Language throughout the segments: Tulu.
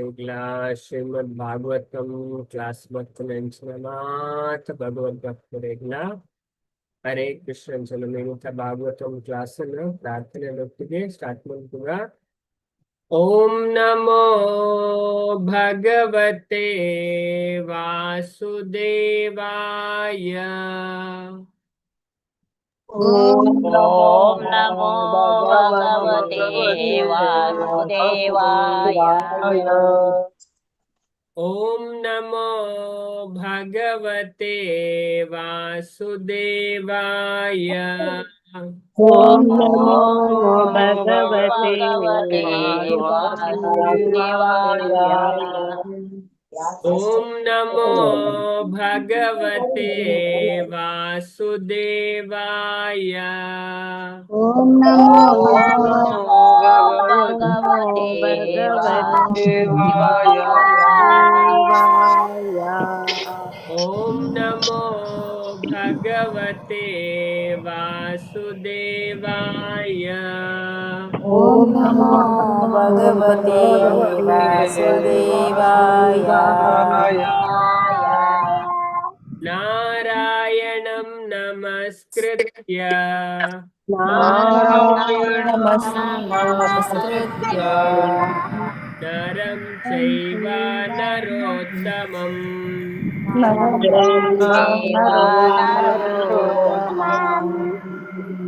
ಭಕ್ತರಿಗ್ಲಾ ಶ್ರೀಮದ್ ಭಾಗವತಂ ಕ್ಲಾಸ್ ಬತ್ತನೆಂಚಿನ ಮಾತ ಭಗವದ್ ಭಕ್ತರಿಗ್ಲಾ ಹರೇ ಕೃಷ್ಣ. ಅಂಚನ ಭಾಗವತಂ ಕ್ಲಾಸ್ ಪ್ರಾರ್ಥನೆ ಸ್ಟಾರ್ಟ್ ಮನ್ಪುಗ. ಓಂ ನಮೋ ಭಗವತೆ ವಾಸುದೇವಾಯ. ಓಂ ನಮೋ ಭಗವತೆ ವಾಸುದೇವಾಯ. ಓಂ ನಮೋ ಭಗವತೆ ವಾಸುದೇವಾಯ. ಓಂ ನಮೋ ಭಗವತೆ ವಾಸುದೇವಾಯ. ಓಂ ನಮೋ ಭಗವತೆ ವಾಸುದೇವಾಯ. ಓಂ ನಮೋ ಭಗವತೆ ವಾಸುದೇವಾಯ. ಓಂ ನಮೋ ಭಗವತೆ ವಾಸುದೇವಾಯ. ಓಂ ನಮೋ ಭಗವತೆ ವಾಸುದೇವಾಯ. ನಾರಾಯಣಂ ನಮಸ್ಕೃತ್ಯ ನಾರಾಯಣ ನಮಸ್ಕೃತ್ಯ ನರಂ ಚೈವ ನರೋತ್ತಮಂ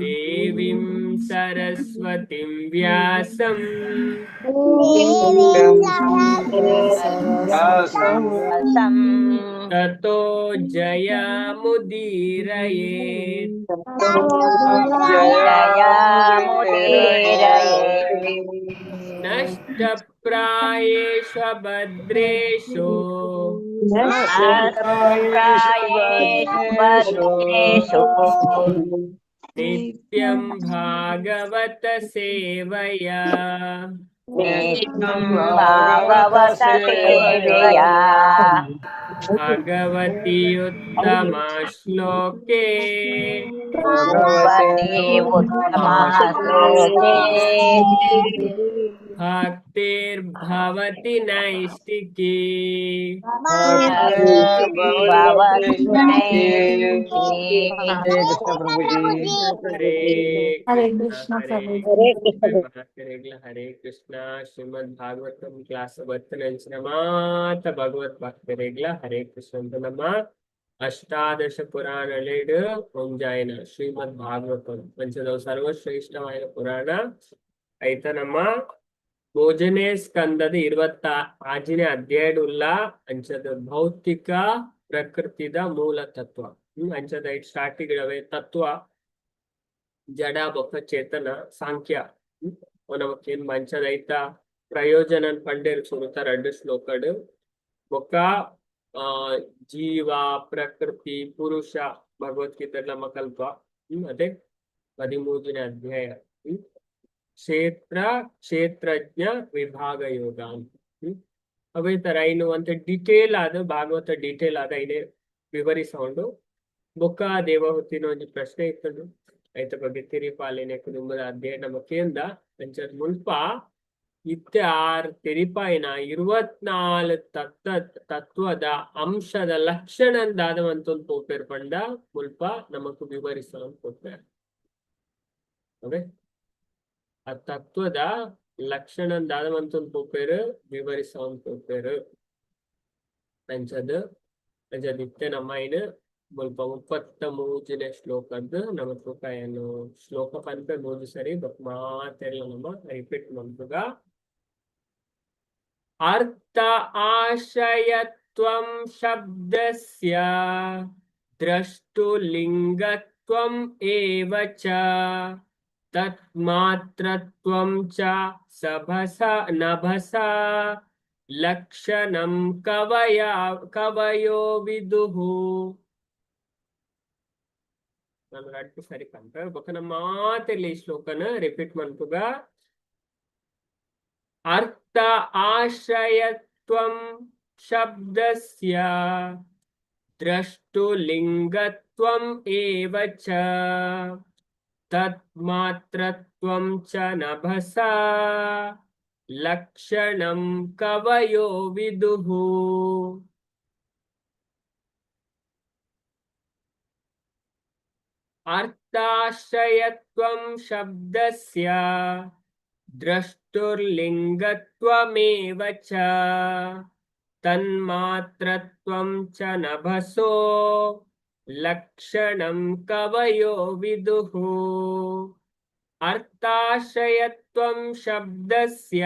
ದೇವಿಂ ಸರಸ್ವತಿಂ ವ್ಯಾಸಂ ತತೋ ಜಯಮುದೀರಯೇತ್. ನಷ್ಟಪ್ರಾಯೇಷು ಭದ್ರೇಷು ನಿತ್ಯಂ ಭಾಗವತ ಸೇವಯಾ ಭಾಗವತ ಸೇವೆಯ ಭಗವತಿ ಉತ್ತಮ ಶ್ಲೋಕೆ ಭಗವತಿ ಉತ್ತಮ ಶ್ಲೋಕೆ ಭಕ್ತಿರ್ಭವತಿ ನೈಷ್ಟಿಕಿ. ಭವತಿ ನೈಷ್ಟಿಕಿ. ಹರೇ ಹರೇ ಕೃಷ್ಣ ಕೃಷ್ಣ ಹರೇ ಪ್ರಭು. ಕೃಷ್ಣ ಹರೇ ಕೃಷ್ಣ. ಶ್ರೀಮದ್ ಭಾಗವತಂ ಕ್ಲಾಸ್ ಬತ್ತನೆಂಚಿನ ಮಾತ ಭಗವತ್ ಭಕ್ತರಿಗ್ಲ ಹರೇ ಕೃಷ್ಣ ಅಂತ. ನಮ್ಮ ಅಷ್ಟಾದಶ ಪುರಾಣಲೆಡ್ ಒಂಜಾಯಿನ ಶ್ರೀಮದ್ ಭಾಗವತಂ ಪಂಚದ ಸರ್ವಶ್ರೇಷ್ಠವಾದ ಪುರಾಣ. ಐತ ನಮ್ಮ ಮೂಜನೇ ಸ್ಕಂದದ 26ನೇ ಅಧ್ಯಾಯಡುಲ್ಲ ಅಂಚದ ಭೌತಿಕ ಪ್ರಕೃತಿದ ಮೂಲ ತತ್ವ. ಅಂಚದ ಐಟ್ ಸ್ಟಾರ್ಟಿಂಗ್ ತತ್ವ ಜಡ ಬೊಕ್ಕ ಚೇತನ ಸಾಂಖ್ಯ ಏನ್ ಮಂಚದ ಐತ ಪ್ರಯೋಜನ ಪಂಡೇರ್ ಸುರುತ ರಡ್ಡು ಶ್ಲೋಕಡ್. ಬೊಕ್ಕ ಜೀವ, ಪ್ರಕೃತಿ, ಪುರುಷ ಭಗವದ್ಗೀತೆ ನಮ್ಮ ಕಲ್ಪ. ಅದೇ 13ನೇ ಅಧ್ಯಾಯ. ಕ್ಷೇತ್ರ ಕ್ಷೇತ್ರಜ್ಞ ವಿಭಾಗ ಯೋಗ ಅಂತ. ಅವೇ ತರ ಇನ್ನು ಅಂತ ಡಿಟೇಲ್ ಆದ ಭಾಗವತ ಡೀಟೇಲ್ ಆದ ಐನೆ ವಿವರಿಸೋಂಡು. ಬೊಕ್ಕ ದೇವಹುತಿನ ಒಂಜಿ ಪ್ರಶ್ನೆ ಇತ್ತುಂಡು, ಐತ ಬಗ್ಗೆ ತೆರಿಪಾಲಿನ ಕುಟುಂಬದ ಅಧ್ಯಾಯ ನಮ್ಮ ಕೇಂದ್ರ. ಅಂಚ ಮುಲ್ಪ ಇತ್ತೆ ಆರ್ ತೆರಿಪಾಯಿನ 24 ತತ್ವದ ಅಂಶದ ಲಕ್ಷಣ ದಾದವಂತೊಂದು ಪೋಪೇರ್ ಪಂಡ ಮುಲ್ಪ ನಮಕ್ ವಿವರಿಸಲು ಪೋಪೇರ್. ಓಕೆ, ಆ ತತ್ವದ ಲಕ್ಷಣ ದಾದವಂತೊಂದು ಪೋಪೇರ್ ವಿವರಿಸೋನ್ ಪೋಪೇರ್. ಅಂಚದ ಅಂಚದ ಇತ್ತೆ ನಮ್ಮ ಐನ್ ಮುಲ್ಪ 33ನೇ ಶ್ಲೋಕದ್ದು ನಮ್ಮ ಏನು ಶ್ಲೋಕ ಪನ್ಪೆ ಮೂಜಿ ಸರಿ ಬಟ್ ಮಾತೆಲ್ಲ ನಮ್ಮ ರಿಪೀಟ್ ಮನ್ಪುಗ. ಅರ್ಥ ಆಶಯತ್ವಂ ಶಬ್ದಸ್ಯ ದ್ರಷ್ಟುಲಿಂಗತ್ವಂ ಏವ ಚ ತತ್ಮಾತ್ರತ್ವಂ ಚ ಸಭಸ ನಭಸ ಲಕ್ಷಣಂ ಕವಯ ಕವಯೋ ವಿದುಃ. ನಾನು ರಡ್ಡು ಸರಿ ಪನ್ಪೆ, ಬೊಕ್ಕ ನಮ್ಮ ಮಾತೆಲ್ಲ ಈ ಶ್ಲೋಕನ ರಿಪೀಟ್ ಮನ್ಪುಗ. ಅರ್ಥ ಆಶ್ರಯತ್ವಂ ಶಬ್ದಸ್ಯ ದ್ರಷ್ಟುಲಿಂಗತ್ವಂ ಏವ ಚ ತತ್ಮಾತ್ರತ್ವಂ ಚ ನಭಸ ಲಕ್ಷಣಂ ಕವಯೋ ವಿದುಃ. ಅರ್ಥಾಶ್ರಯತ್ವಂ ಶಬ್ದಸ್ಯ ದ್ರಷ್ಟುರ್ಲಿಂಗತ್ವಮೇವ ಚ ತನ್ಮಾತ್ರತ್ವಂ ಚ ನಭಸೋ ಲಕ್ಷಣಂ ಕವಯೋ ವಿದುಃ. ಅರ್ಥಾಶ್ರಯತ್ವಂ ಶಬ್ದಸ್ಯ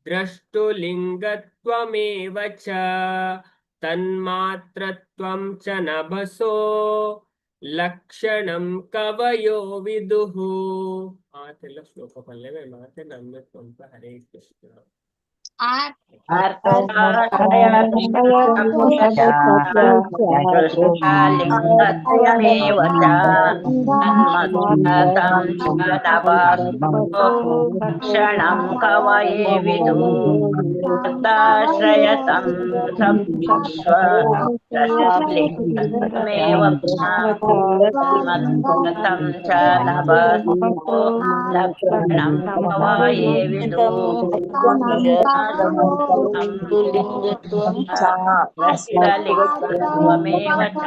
ದ್ರಷ್ಟುಲಿಂಗತ್ವಮೇವ ಚ ತನ್ಮಾತ್ರತ್ವಂ ಚ ನಭಸೋ ಲಕ್ಷಣಂ ಕವಯೋ ವಿದುಃ. ಆತೆಲ್ಲ ಶ್ಲೋಕ ಪಲ್ಲೆ ಮಾತೆ ನನ್ನ ಸ್ವಂತ. ಹರೇ ಕೃಷ್ಣ. ಲಿಂಗತ್ವಮೇವ ಚ ತನ್ಮತ್ತಂ ಚ ನಭಸೋ ಲಕ್ಷಣಂ ಕವಯೇ ವಿದುಃ. ಅರ್ಥಾಶ್ರಯತಂ ಲಿಂಗತ್ವಮೇವ ತನ್ಮತ್ತಂ ಚ ನಭಸೋ ಲಕ್ಷಣಂ ಕವಯೇ ವಿದುಃ. ಲಿಂಗತ್ವಮೇವ ಚ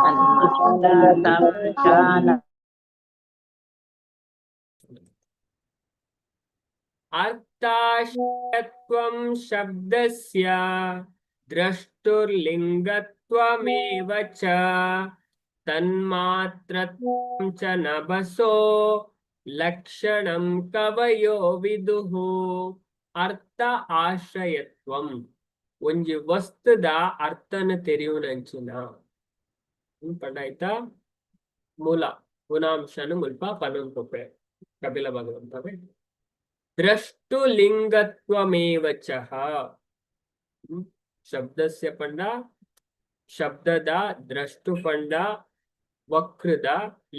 ತನ್ಮತ್ತಂ ಚ ಅರ್ಥಾಶ್ರಯತ್ವಂ ಶಬ್ದಸ್ಯ ದ್ರಷ್ಟುರ್ಲಿಂಗತ್ವಮೇವ ಚ ತನ್ಮಾತ್ರತ್ವಂ ಚ ನಭಸೋ ಲಕ್ಷಣಂ ಕವಯೋ ವಿದುಃ. ಅರ್ಥ ಆಶ್ರಯತ್ವಂ, ಒಂಜಿ ವಸ್ತುದ ಅರ್ಥನ ತೆರಿಯುನಂಚಿನ ಪಂಡಾಯ್ತ ಮೂಲ ಗುಣಾಂಶನು ಮುಲ್ಪ ಪನೊಂದು ಕಪಿಲ ಭಗವಂತವೇ. ದ್ರಷ್ಟು ಲಿಂಗತ್ವಮೇವ ಚ ಶಬ್ದಸ್ಯ ಪಂಡ ಶಬ್ದದ ದ್ರಷ್ಟು ಪಂಡ ವಕ್ರದ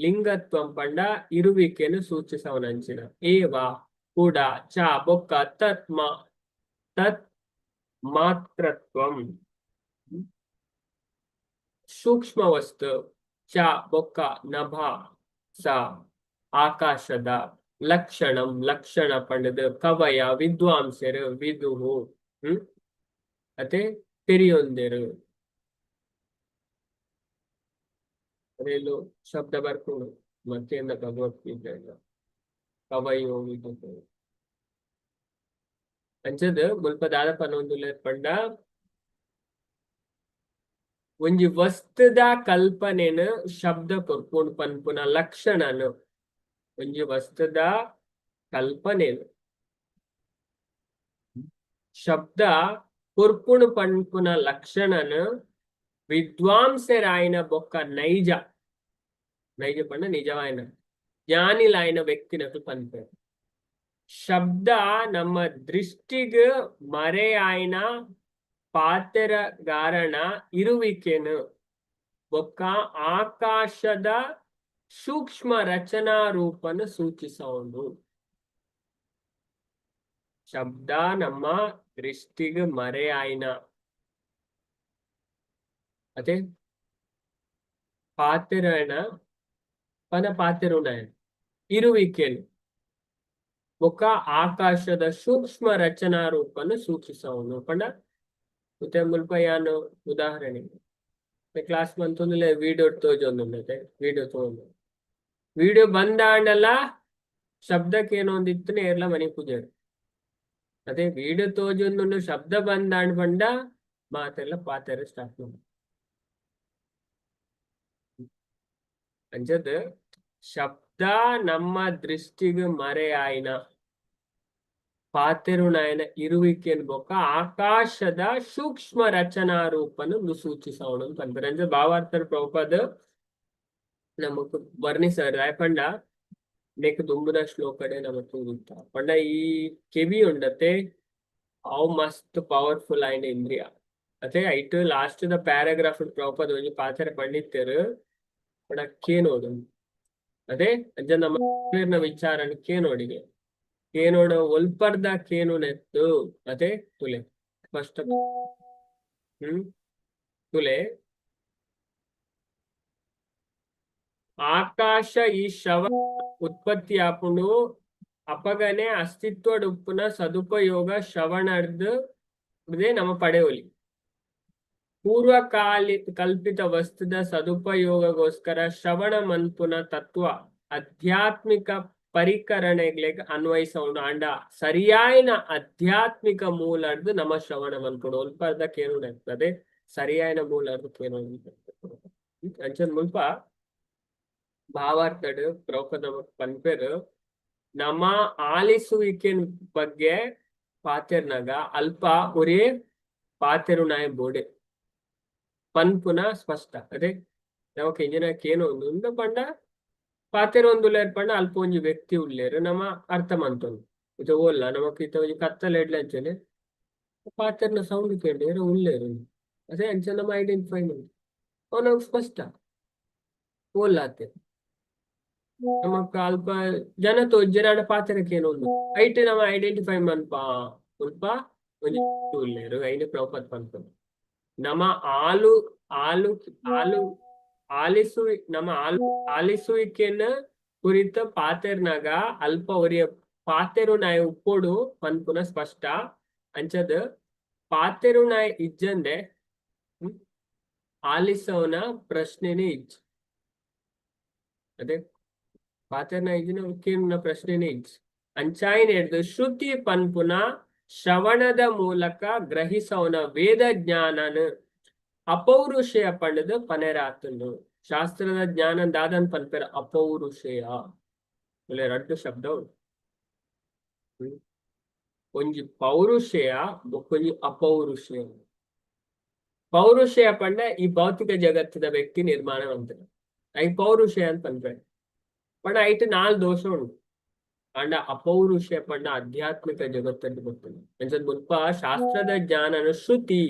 ಲಿಂಗತ್ವಂ ಪಂಡ ಇರುವಿಕೆಯನ್ನು ಸೂಚಿಸವನಂಚಿನ ಏವ ಕೂಡ ಚ ಬೊಕ್ಕ ತತ್ ತತ್ ಮಾತ್ರತ್ವಂ ಸೂಕ್ಷ್ಮ ವಸ್ತು ಚ ಬೊಕ್ಕ ನಭ ಸ ಆಕಾಶದ ಲಕ್ಷಣಂ ಲಕ್ಷಣ ಪಂಡದು ಕವಯ ವಿದ್ವಾಂಸರು ವಿದುಹು ಅತೆ ತೆರಿಯೊಂದೆರು. ಅದೇನು ಶಬ್ದ ಬರ್ಕೊಂಡು ಮತ್ತೆಂದ ಭಗವದ್ಗೀತೆ ಕವಯೋ ವಿದುಹು ಅಂಚದ ಮುಲ್ಪ ದಾದ ಪನೊಂದುಲ್ಲ ಪಂಡ ಒಂಜಿ ವಸ್ತುದ ಕಲ್ಪನೆನ್ ಶಬ್ದ ಕೊರ್ಪುಂಡು ಪನ್ಪುನ ಲಕ್ಷಣನು. ಒಂಜಿ ವಸ್ತುದ ಕಲ್ಪನೆನ್ ಶಬ್ದ ಕೊರ್ಪುಣು ಪನ್ಪುನ ಲಕ್ಷಣನು ವಿದ್ವಾಂಸರಾಯನ ಬೊಕ್ಕ ನೈಜ ನೈಜ ಪಂಡ ನಿಜವಾಯನ ಜ್ಞಾನಿಲಾಯನ ವ್ಯಕ್ತಿನಕುಲು ಪನ್ಪೆರ್. ಶಬ್ದ ನಮ್ಮ ದೃಷ್ಟಿಗ್ ಮರೆಯಾಯಿನ ಪಾತೆರಗಾರನ ಇರುವಿಕೆನು ಬೊಕ್ಕ ಆಕಾಶದ ಸೂಕ್ಷ್ಮ ರಚನಾ ರೂಪನು ಸೂಚಿಸೋದು. ಶಬ್ದ ನಮ್ಮ ದೃಷ್ಟಿಗ್ ಮರೆಯಾಯಿನ ಅದೇ ಪಾತೆರನ ಪನ ಪಾತೆರುನ ಇರುವಿಕೆನು ಬೊಕ್ಕ ಆಕಾಶದ ಸೂಕ್ಷ್ಮ ರಚನಾ ರೂಪನು ಸೂಚಿಸವನು ಪಂಡ ಮತ್ತೆ ಮುಲ್ಪ ಯಾನು ಉದಾಹರಣೆ ಕ್ಲಾಸ್ ಮಂತೊಂದುಲ್ಲೆ ವಿಡಿಯೋ ತೋಜೊಂದುಂಡತೆ ವಿಡಿಯೋ ತೋಜೊಂದು ವಿಡಿಯೋ ಬಂದಾಂಡಲ ಶಬ್ದಕ್ಕೆ ಏನೋ ಒಂದಿತ್ತು ಏರ್ಲ ಮನಿ ಪೂಜೆ. ಅದೇ ವಿಡಿಯೋ ತೋಜೊಂದುಂಡು ಶಬ್ದ ಬಂದಾಂಡ್ ಪಂಡ ಮಾತೆಲ್ಲ ಪಾತೆರ ಸ್ಟಾರ್ಟ್ ಮಾಡ. ಅಂಚದ ಶಬ್ದ ನಮ್ಮ ದೃಷ್ಟಿಗ್ ಮರೆಯಾಯಿನ ಪಾತೆರುನಾಯನ ಇರುವಿಕೆನ್ ಬೊಕ್ಕ ಆಕಾಶದ ಸೂಕ್ಷ್ಮ ರಚನಾ ರೂಪನು ಸೂಚಿಸವನು ಪನ್ಪೆರ್. ಅಂಚ ಭಾವಾರ್ಥರ್ ಪ್ರಭುಪಾದ ನಮಕ್ ವರ್ಣಿಸರ್ ದಾಯೆ ಪಂಡ ನೆಕ್ ದುಂಬುದ ಶ್ಲೋಕಡೆ ನಮಕ್ ತೂದುತ್ತ ಪಂಡ ಈ ಕೆವಿ ಉಂಡತೆ ಅವು ಮಸ್ತ್ ಪವರ್ಫುಲ್ ಆಯಿನ ಇಂದ್ರಿಯ ಅತೆ. ಐಟ್ ಲಾಸ್ಟ್ ದ ಪ್ಯಾರಾಗ್ರಾಫ್ ಪ್ರಭುಪಾದ ಒಂಜಿ ಪಾತೆರ ಪಂಡಿತ್ತೆರ್ ಪಂಡ ಕೇನೋಡು ಅದೇ ಅಂಚ ನಮ್ಮ ವಿಚಾರಣ ಕೇನೋಡಿಗೆ ಕೇನೋಡ ಒಲ್ಪರ್ದ ಕೇನು ನೆತ್ತು ಅದೇ ತುಲೆ ಫಸ್ಟ್ ತುಲೆ ಆಕಾಶ ಈ ಶವ ಉತ್ಪತ್ತಿ ಆಪುಂಡು. ಅಪಗನೆ ಅಸ್ತಿತ್ವಡುಪ್ಪುನ ಸದುಪಯೋಗ ಶ್ರವಣರ್ದ್ ನಮ ಪಡೆಯೊಲಿ. ಪೂರ್ವಕಾಲಿ ಕಲ್ಪಿತ ವಸ್ತುದ ಸದುಪಯೋಗಗೋಸ್ಕರ ಶ್ರವಣ ಮನ್ಪುನ ತತ್ವ ಆಧ್ಯಾತ್ಮಿಕ ಪರಿಕರಣೆಗ್ಲೆಗ್ ಅನ್ವಯಿಸವುಂಡು. ಆಂಡ ಸರಿಯಾಯಿನ ಆಧ್ಯಾತ್ಮಿಕ ಮೂಲರ್ದ್ ನಮ ಶ್ರವಣ ಮನ್ಪೊಡು. ಒಲ್ಪರ್ದ ಕೇನುಡಾಗ್ತದೆ, ಸರಿಯಾಯಿನ ಮೂಲರ್ದ್ ಕೇನುಂಡು. ಅಂಚನ್ ಮುಲ್ಪ ಭಾವಾರ್ಥಡ್ ಪ್ರಭುಪಾದ ಪನ್ಪೆರ್, ನಮ್ಮ ಆಲಿಸುವಿಕೆ ಬಗ್ಗೆ ಪಾತೆರ್ನಗ ಅಲ್ಪ ಒರೇ ಪಾತೆರುನಾಯ ಬೋಡೆ ಪನ್ಪುನ ಸ್ಪಷ್ಟ. ಅದೇ ನಮಕ್ ಇಂಜಿನ ಕೇನು ಒಂದು ಪಂಡ ಪಾತೆರೊಂದುಲ್ಲೆರ್ ಪಂಡ ಅಲ್ಪ ಒಂಜಿ ವ್ಯಕ್ತಿ ಉಲ್ಲೆರ್, ನಮ ಅರ್ಥ ಮಂತೊಂದು ಇತ್ತೆ ಓಲ್ಲ ನಮಕ್ ಇತ್ತೆ ಒಂಜಿ ಕತ್ತಲೆ ಎಡ್ಲೆ ಅಂಚನೆ ಪಾತೆರ್ನ ಸೌಂಡ್ ಕೇಂಡ ಉಲ್ಲೆರ್, ಅದೇ ಅಂಚ ನಮ ಐಡೆಂಟಿಫೈ ಮಂತ ಅವು ನಮಕ್ ಸ್ಪಷ್ಟ. ಓಲ್ಲಾತೆ ನಮಕ್ ಅಲ್ಪ ಜನ ತೋಜ್ಜೆರ್, ಆಂಡ ಪಾತೆರಕ್ಕೆ ಏನೊಂದು ಐಟ್ ನಮ ಐಡೆಂಟಿಫೈ ಮನ್ಪ ಮುಲ್ಪ ಒಂಜಿ ಉಲ್ಲೆರ್. ಐನ ಪ್ರಭುಪಾದ ಪನ್ಪುನು ನಮ ಆಲು ಆಲು ಆಲು ಆಲಿಸು ನಮ್ಮ ಆಲಿಸುವಿಕೆನ ಕುರಿತ ಪಾತೆರ್ನಾಗ ಅಲ್ಪ ಒರಿಯ ಪಾತೆರುನಾಯ ಉಪ್ಪೊಡು ಪನ್ಪುನ ಸ್ಪಷ್ಟ. ಅಂಚದ ಪಾತೆರುನಾಯ ಇಜ್ಜಂದೆ ಆಲಿಸವನ ಪ್ರಶ್ನೆನೇ ಇಜ್ಜಿ. ಅದೇ ಪಾತೆರ್ನ ಇಜ್ಜಿನ ಕೇನುನ ಪ್ರಶ್ನೆನೇ ಇಜ್ಜಿ. ಅಂಚಾಯಿನ ಹಿಡ್ದು ಶ್ರುತಿ ಪನ್ಪುನ ಶ್ರವಣದ ಮೂಲಕ ಗ್ರಹಿಸವನ ವೇದ ಜ್ಞಾನನ ಅಪೌರುಷೇಯ ಪಂಡದು ಪನೆರಾತುಂಡು. ಶಾಸ್ತ್ರದ ಜ್ಞಾನ ದಾದನ್ ಪನ್ಪೆರ ಅಪೌರುಷೇಯ. ರಡ್ಡು ಶಬ್ದ ಉಂಡು, ಒಂಜಿ ಪೌರುಷೇಯ, ಬೊಕ್ಕೊಂಜಿ ಅಪೌರುಷೇಯ. ಪೌರುಷೇಯ ಪಂಡ ಈ ಭೌತಿಕ ಜಗತ್ತದ ವ್ಯಕ್ತಿ ನಿರ್ಮಾಣ ಮಂತನ I ಪೌರುಷೇಯ ಅಂತ ಪನ್ಪೆರ್. ಪಂಡ ಐಟ್ ನಾಲ್ ದೋಷ ಉಂಡು. ಅಂಡ ಅಪೌರುಷೇಯ ಪಂಡ ಆಧ್ಯಾತ್ಮಿಕ ಜಗತ್ತಲ್ಲಿ ಗೊತ್ತುಂಡು. ಅಂಚದ ಮುಲ್ಪ ಶಾಸ್ತ್ರದ ಜ್ಞಾನನ ಶ್ರುತಿ,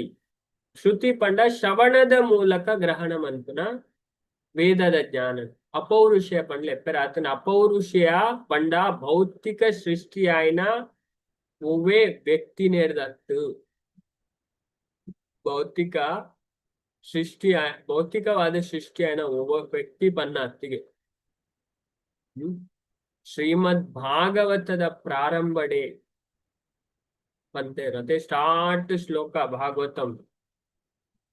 ಶ್ರುತಿ ಪಂಡ ಶ್ರವಣದ ಮೂಲಕ ಗ್ರಹಣ ಮನ್ಪುನ ವೇದದ ಜ್ಞಾನ. ಅಪೌರುಷೇಯ ಪಂಡ್ಲೆ ಆತನ ಅಪೌರುಷೇಯ ಪಂಡ ಭೌತಿಕ ಸೃಷ್ಟಿಯಾಯಿನ ಒವ್ವೇ ವ್ಯಕ್ತಿ ನೇರ್ದತ್ತು ಭೌತಿಕ ಸೃಷ್ಟಿ, ಭೌತಿಕವಾದ ಸೃಷ್ಟಿಯಾಯಿನ ಒಬ್ಬ ವ್ಯಕ್ತಿ ಪನ್ನ ಅತ್ತಿಗೆ. ಶ್ರೀಮದ್ ಭಾಗವತದ ಪ್ರಾರಂಭಡೆ ಪಂತೇರು, ಅದೇ ಸ್ಟಾರ್ಟ್ ಶ್ಲೋಕ ಭಾಗವತಂ,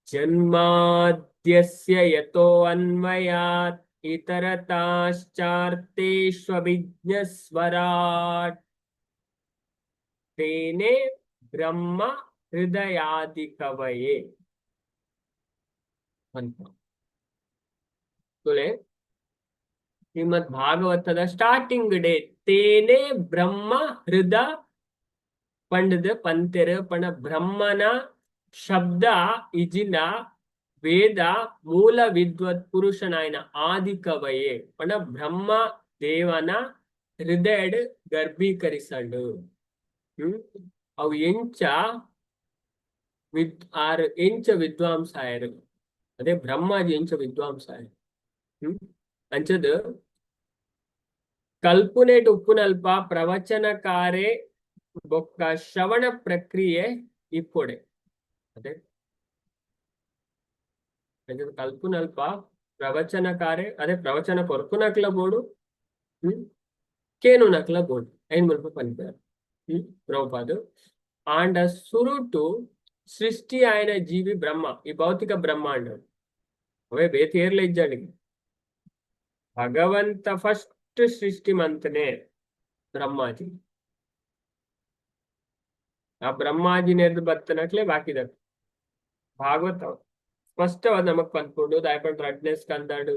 ಜನ್ಮಾದ್ಯಸ್ಯ ಯತೋ ಅನ್ವಯಾತ್ ಇತರತಾಶ್ಚಾರ್ಥೇಷ್ವಭಿಜ್ಞಸ್ವರಾಟ್ ತೇನೆ ಬ್ರಹ್ಮ ಹೃದಯಾದಿ ಕವಯೇ ಅಂತ. ತುಲೆ ಶ್ರೀಮದ್ ಭಾಗವತದ ಸ್ಟಾರ್ಟಿಂಗ್ ಡೇ ತೇನೆ ಬ್ರಹ್ಮ ಹೃದ ಪಂಡದ ಪಂತೆರ್. ಪಂಡ ಬ್ರಹ್ಮನ ಶಬ್ದ ಇಜಿನ ವೇದ ಮೂಲ ವಿದ್ವತ್ ಪುರುಷನಾಯನ ಆದಿ ಕವಯೇ ಪಂಡ ಬ್ರಹ್ಮ ದೇವನ ಹೃದಯಡ್ ಗರ್ಭೀಕರಿಸಂಡು. ಅವು ಎಂಚ ವಿದ್ ಆರ್ ಎಂಚ ವಿದ್ವಾಂಸ ಆಯರು, ಅದೇ ಬ್ರಹ್ಮಾಜಿ ಎಂಚ ವಿದ್ವಾಂಸ ಆಯರು. ಅಂಚದ ಕಲ್ಪುನೆಟ್ ಉಪ್ಪುನಲ್ಪ ಪ್ರವಚನಕಾರೆ ಬೊಕ್ಕ ಶ್ರವಣ ಪ್ರಕ್ರಿಯೆ ಇಪ್ಪೊಡೆ. ಅದೇ ಅಂಚದ ಕಲ್ಪುನಲ್ಪ ಪ್ರವಚನಕಾರೆ, ಅದೇ ಪ್ರವಚನ ಕೊರ್ಪುನಕ್ಲ ಬೋಡು, ಕೇನುನಕ್ಲ ಬೋಡು. ಐನ್ ಮುಲ್ಪ ಪನ್ಪೆರ್ ಪ್ರಭುಪಾದ. ಆಂಡ ಸುರುಟು ಸೃಷ್ಟಿ ಆಯನ ಜೀವಿ ಬ್ರಹ್ಮ, ಈ ಭೌತಿಕ ಬ್ರಹ್ಮಾಂಡ ಅವೇ ಬೇತೆ ಏರ್ಲ ಇಜ್ಜಾಂಡಿಗೆ. ಭಗವಂತ ಫಸ್ಟ್ ಸೃಷ್ಟಿ ಮಂತನೆ ಬ್ರಹ್ಮಾಜಿ. ಆ ಬ್ರಹ್ಮಾಜಿ ನೆರ್ದು ಬತ್ತನಕ್ಲೆ ಬಾಕಿದ ಭಾಗವತ ಸ್ಪಷ್ಟವಾದ ನಮಕ್ ಪನ್ಪುಂಡು. ದಾಯಪಂಡ ರಡ್ಡನೇ ಸ್ಕಂದಾಡು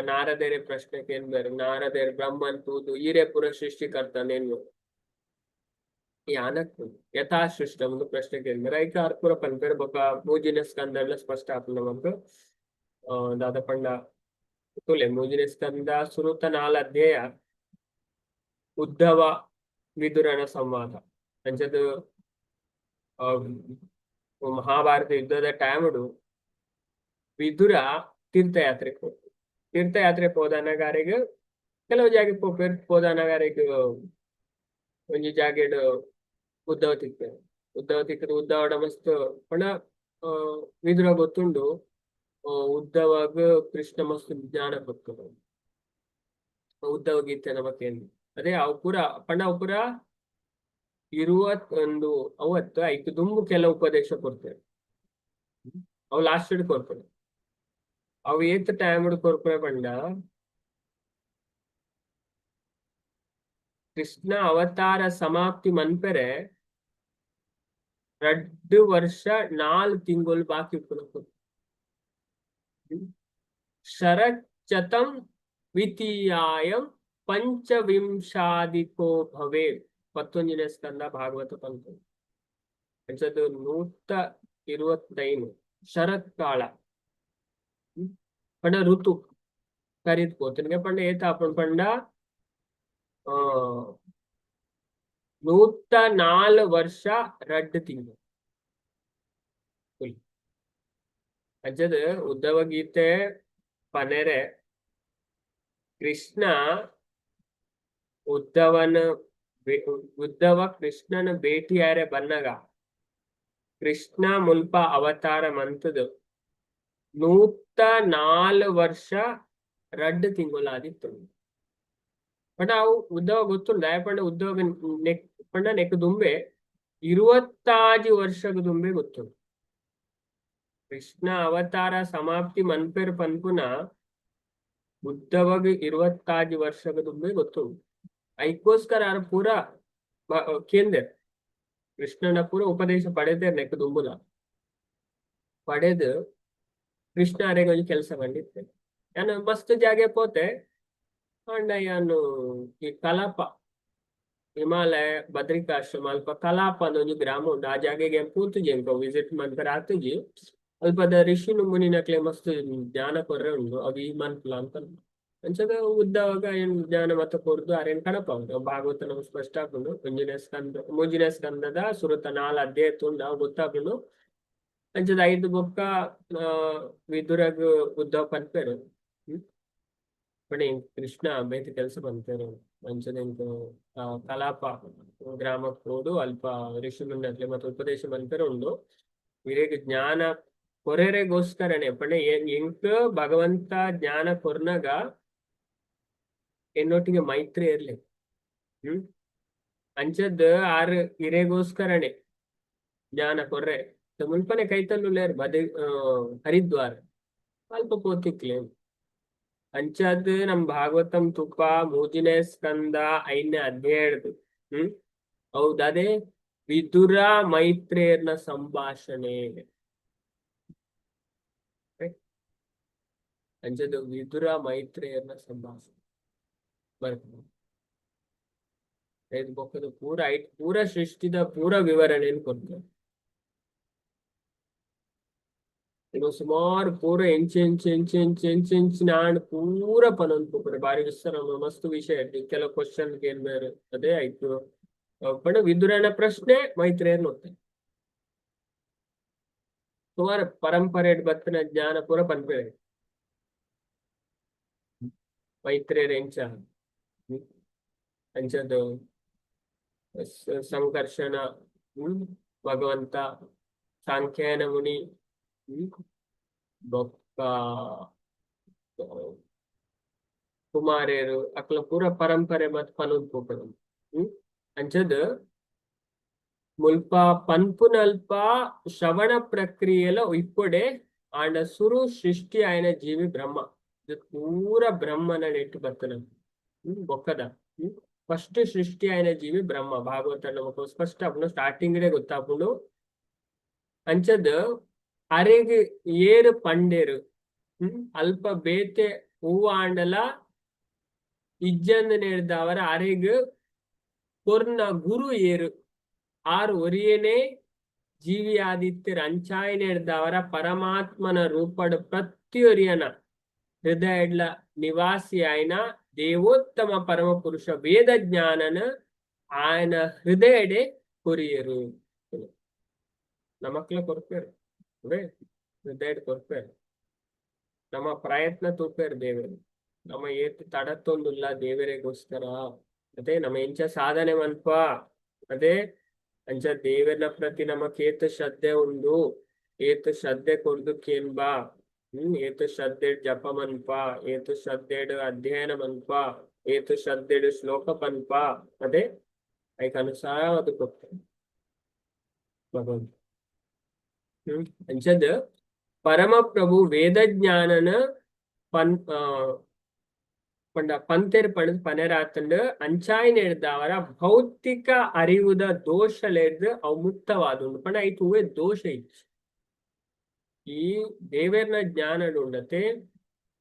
ನಾರದೇರೆ ಪ್ರಶ್ನೆಗೆ ಏನ್ ಬೇರೆ, ನಾರದೇರ್ ಬ್ರಹ್ಮನ್ ತೂದು ಈರೇ ಪುರ ಸೃಷ್ಟಿಕರ್ತನೇನು ಯಾನಕ್ ಯಥಾ ಸೃಷ್ಟ ಒಂದು ಪ್ರಶ್ನೆ ಕೇಳಿದ್ರೆ ಐಕ ಅರ್ಪುರ ಪನ್ಪೆರ್. ಬೊಕ ಮೂಜಿನ ಸ್ಕಂದಡ್ಲ ಸ್ಪಷ್ಟ ಆಪುಂಡು ನಮಕ್. ದಾದ ಪಂಡ ತೂಲೆ, ಮೂಜಿನ ಸ್ಕಂದ ಸುರುತ ನಾಲ್ ಅಧ್ಯಾಯ ಉದ್ಧವ ವಿದುರನ ಸಂವಾದ. ಅಂಚದ ಮಹಾಭಾರತ ಯುದ್ಧದ ಟೈಮ್ಡು ವಿದುರ ತೀರ್ಥಯಾತ್ರೆ, ತೀರ್ಥಯಾತ್ರೆ ಪೋದಾನಗಾರೆಗ್ ಕೆಲವು ಜಾಗೆ ಪೋಪೆರ್. ಪೋದಾನಗಾರೆಗ್ ಒಂಜಿ ಜಾಗೆಡ್ ಉದ್ಧವ ತಿಕ್ಪೆರ್. ಉದ್ಧವ ತಿಕ್ಕದ್ ಉದ್ಧವಡ ಮಸ್ತ್ ಪಂಡ ವಿದುರ ಗೊತ್ತುಂಡು ಉದ್ಧವಗ್ ಕೃಷ್ಣ ಮಸ್ತ್ ಜ್ಞಾನ ಕೊರ್ತುಂಡು. ಉದ್ಧವ ಗೀತೆ ನಮಕ್. ಅದೇ ಅವು ಪೂರ ಪಂಡ ಅವು ಪೂರ ಇರುವತ್ತೊಂದು ಅವತ್ತು ಐಕ್ ದುಂಬು ಕೆಲವು ಉಪದೇಶ ಕೊಡ್ತೇವೆ. ಅವು ಲಾಸ್ಟ್ ಕೊರ್ಪುನೆ. ಅವು ಏತ್ ಟೈಮ್ ಕೊರ್ಪುನೆ ಪಂಡ, ಕೃಷ್ಣ ಅವತಾರ ಸಮಾಪ್ತಿ ಮನ್ಪೆರೆ 2 ವರ್ಷ 4 ತಿಂಗಳು ಬಾಕಿ ಉಪ್ಪುನ. ಶರಚ್ಚತಂ ದ್ವಿತೀಯಾಯಂ ಪಂಚವಿಂಶಾಧಿಕೋ ಭವೇತ್. 11ನೇ ಸ್ಕಂದ ಭಾಗವತ ಪಂಥ. ಅಂಚದ್ದು 125 ಶರತ್ಕಾಲ ಪಂಡ ಋತು ಕರೀತ್ ಪೋತುನಿಗೆ. ಪಂಡ ಏತ ಆಪುಂಡು ಪಂಡ 104 ವರ್ಷ 2 ತಿಂಗಳು. ಅಂಚದ ಉದ್ಧವ ಗೀತೆ ಪನೆರೆ ಕೃಷ್ಣ ಉದ್ಧವನ ಉದ್ಧವ ಕೃಷ್ಣನ ಭೇಟಿಯಾರೆ ಬನ್ನಗ ಕೃಷ್ಣ ಮುಲ್ಪ ಅವತಾರ ಮಂತದು 104 ವರ್ಷ 2 ತಿಂಗಳಾದಿತ್ತು. ಪಂಡ ಅವು ಉದ್ಧವ ಗೊತ್ತುಂಡು. ದಾಯೆ ಪಂಡ ಉದ್ಧವ ನೆಕ್ ಪಂಡ ನೆಕ್ ದುಂಬೆ 25 ವರ್ಷದ ದುಂಬೆ ಗೊತ್ತುಂಡು. ಕೃಷ್ಣ ಅವತಾರ ಸಮಾಪ್ತಿ ಮನ್ಪೆರ್ ಪನ್ಪುನ ಉದ್ಧವಗ್ 25 ವರ್ಷದ ದುಂಬೆ ಗೊತ್ತುಂಡು. ಐಕ್ಕೋಸ್ಕರ ಆರ್ ಪೂರ ಕೇಂದ್ರ ಕೃಷ್ಣನ ಪೂರ ಉಪದೇಶ ಪಡೆದೇರ್. ನೆಕ್ ದುಂಬುಲ ಪಡೆದು ಕೃಷ್ಣ ಅರೆಗ್ ಒಂಜಿ ಕೆಲಸ ಬಂದಿತ್ತೆ. ಯಾನ್ ಮಸ್ತ್ ಜಾಗೆ ಪೋತೆ. ಅಂಡ ಯಾನು ಈ ಕಲಾಪ, ಹಿಮಾಲಯ, ಬದ್ರಿಕಾಶ್ರಮ, ಅಲ್ಪ ಕಲಾಪ ಅಂದ್ ಒಂಜಿ ಗ್ರಾಮ ಉಂಡು. ಆ ಜಾಗೆಗೆ ಪೂತುಜಿ. ಎಂಕ ವಿಸಿಟ್ ಮನ್ಪೆರೆ ಆತುಜಿ. ಅಲ್ಪದ ಋಷಿ ಮುನಿನಕ್ಲೆ ಮಸ್ತ್ ಜ್ಞಾನ ಕೊರ್ರೆ ಉಂಡು. ಅವು ಈ ಮನ್ಪುಲ ಅಂತ. ಅಂಚದ ಉದ್ದವಾಗ ಏನ್ ಜ್ಞಾನ ಮತ್ತ ಕೊರ್ದು ಅರೇನ್ ಕಡಪಾವುಂಡು. ಭಾಗವತ ನಮ್ಗೆ ಸ್ಪಷ್ಟ ಆಪುಂಡು. ಒಂಜಿನೇ ಸ್ಕಂದ, ಮೂಜಿನೇ ಸ್ಕಂದದ ಸುರುತ ನಾಲ್ ಅಧ್ಯಾಯ ತುಂಡು ಅವು ಗೊತ್ತಾಪುಂಡು. ಅಂಚದ ಐದು ಬೊಕ್ಕ ವಿದುರಗ್ ಉದ್ಧವ ಪನ್ಪೆರ್, ಪಂಡ ಕೃಷ್ಣ ಬೇತೆ ಕೆಲಸ ಪನ್ಪೆರ್. ಅಂಚದ ಎಂಕ್ ಕಲಾಪ ಗ್ರಾಮಕ್ ಪೋದು ಅಲ್ಪ ಋಷಿ ಮುನಿನಕ್ಲೆ ಮತ್ತೆ ಉಪದೇಶ ಮನ್ಪೆರೆ ಉಂಡು. ಇರೆಗ್ ಜ್ಞಾನ ಕೊರೆರೆಗೋಸ್ಕರನೇ. ಪಂಡ ಎಂಕ್ ಭಗವಂತ ಜ್ಞಾನ ಕೊರ್ನಗ ಎನ್ನೊಟ್ಟಿಗೆ ಮೈತ್ರಿ ಇರ್ಲಿ. ಅಂಚದ್ ಆರ್ ಇರೆಗೋಸ್ಕರನೇ ಜ್ಞಾನ ಕೊರ್ರೆ. ಮುಲ್ಪನೆ ಕೈತಲ್ಲುಲ್ಲೇರ್ ಬದ ಹರಿದ್ವಾರ, ಅಲ್ಪ ಪೋತಿಕ್ಲೆ. ಅಂಚದ್ ನಮ್ ಭಾಗವತಂ ತುಪ್ಪ ಮೂಜಿನೇ ಸ್ಕಂದ ಐದನೇ ಅಧ್ಯಾಯಡ್ದು. ಹೌದದೇ ವಿದುರ ಮೈತ್ರೇಯರ್ನ ಸಂಭಾಷಣೆ. ಅಂಚದ ವಿದುರ ಮೈತ್ರೇಯರ್ನ ಸಂಭಾಷಣೆ ಬರ್ತದೆ. ಐದು ಬೊಕ್ಕದ ಪೂರ ಐಟ್ ಪೂರ ಸೃಷ್ಟಿದ ಪೂರ ವಿವರಣೆಯನ್ನು ಕೊಡ್ತಾರೆ. ಇದು ಸುಮಾರು ಪೂರ ಎಂಚ್ ಎಂಚ್ ಎಂಚ್ ಎಂಚ್ ಎಂಚ್ ಎಂಚ್ ನಾಡ್ ಪೂರ ಪನೊಂದು ಪೋಪುಂಡು. ಬಾರಿ ವಿಸ್ತಾರ, ಮಸ್ತ್ ವಿಷಯ. ಕೆಲವು ಕ್ವಶನ್ ಕೇಳ್ಬೇರು. ಅದೇ ಆಯ್ತು. ಪಂಡ ವಿದುರನ ಪ್ರಶ್ನೆ, ಮೈತ್ರೇಯರ್ನ ಉತ್ತರ. ಸುಮಾರು ಪರಂಪರೆ ಬತ್ತಿನ ಜ್ಞಾನ ಪೂರ ಪನ್ಪೆರ್. ಮೈತ್ರೇಯರ್ ಎಂಚ, ಅಂಚದ ಸಂಕರ್ಷಣ, ಭಗವಂತ, ಸಾಂಖ್ಯಾಯನ ಮುನಿ, ಬೊಕ್ಕ ಕುಮಾರೇರು ಅಕ್ಲ ಪೂರ ಪರಂಪರೆ ಮತ್ ಪನೊಂದು ಪೋಪುಂಡು. ಅಂಚದ್ ಮುಲ್ಪ ಪನ್ಪುನಲ್ಪ ಶ್ರವಣ ಪ್ರಕ್ರಿಯೆಲ ಇಪ್ಪೊಡೆ. ಆಂಡ ಸುರು ಸೃಷ್ಟಿ ಆಯ್ನ ಜೀವಿ ಬ್ರಹ್ಮ. ಇದು ಪೂರ ಬ್ರಹ್ಮನ ನೆಟ್ಟು ಬರ್ತನ. ಬೊಕ್ಕದ ಫಸ್ಟ್ ಸೃಷ್ಟಿ ಆಯ್ನ ಜೀವಿ ಬ್ರಹ್ಮ. ಭಾಗವತ ನಮಕ್ ಸ್ಪಷ್ಟ ಆಪುಂಡು, ಸ್ಟಾರ್ಟಿಂಗ್ ಡೇ ಗೊತ್ತಾಪುಂಡು. ಅಂಚದ್ ಅರೆಗ್ ಏರ್ ಪಂಡೆರ್? ಅಲ್ಪ ಬೇತೆ ಹೂವ ಆಂಡಲ ಇಜ್ಜಂದ ನೇರ್ದವರ ಅರೆಗ್ ಕೊರ್ನ ಗುರು ಏರು? ಆರ್ ಒರಿಯನೇ ಜೀವಿ ಆದಿತ್ಯರ್. ಅಂಚಾಯಿನೆಡ್ದವರ ಪರಮಾತ್ಮನ ರೂಪಡ್ ಪ್ರತಿಯೊರಿಯನ ಹೃದಯಡ್ಲ ನಿವಾಸಿ ಆಯ್ನ ದೇವೋತ್ತಮ ಪರಮ ಪುರುಷ ವೇದ ಜ್ಞಾನನ ಆಯನ ಹೃದಯಡೆ ಕೊರಿಯರು. ನಮಕ್ಲ ಕೊರ್ಪೇರು, ಹೃದಯಡ್ ಕೊರ್ಪೇರು. ನಮ್ಮ ಪ್ರಯತ್ನ ತೂಪೇರು ದೇವರು. ನಮ್ಮ ಏತ್ ತಡತ್ತೊಂದುಲ್ಲ ದೇವರಿಗೋಸ್ಕರ, ಅದೇ ನಮ್ಮ ಎಂಚ ಸಾಧನೆ ಮನ್ಪ, ಅದೇ ಅಂಚ ದೇವರ ಪ್ರತಿ ನಮಕ್ ಏತ್ ಶ್ರದ್ಧೆ ಉಂಡು, ಏತ್ ಶ್ರದ್ಧೆ ಕೊರ್ದು ಕೇನ್ಬಾ, ಏತ್ ಶ್ರದ್ಧೆ ಜಪ ಮನ್ಪ, ಏತ್ ಶ್ರದ್ಧೆಡ್ ಅಧ್ಯಯನ ಮನ್ಪ. ಏತ್ ಶ್ರದ್ಧೆಡು ಶ್ಲೋಕ ಪನ್ಪ ಅದೇ ಐಕ್ ಅನುಸಾರವಾದ ಕೊರ್ಪೆ ಭಗವಂತ. ಅಂಚದ್ ಪರಮಪ್ರಭು ವೇದ ಜ್ಞಾನನ ಪನ್ ಪಂಡ ಪಂತೆರ್ ಪಂಡ್ ಪನೆರಾತಂಡ್. ಅಂಚಾಯಿನೆಡ್ದಾವರ ಭೌತಿಕ ಅರಿವುದ ದೋಷಲೆಡ್ದ್ ಅವು ಮುಕ್ತವಾದುಂಡು. ಪಂಡ ಐತ ಒವ್ವೆ ದೋಷ ಇಜ್ಜಿ. ಈ ದೇವೆರ್ನ ಜ್ಞಾನಡುಂಡತೆ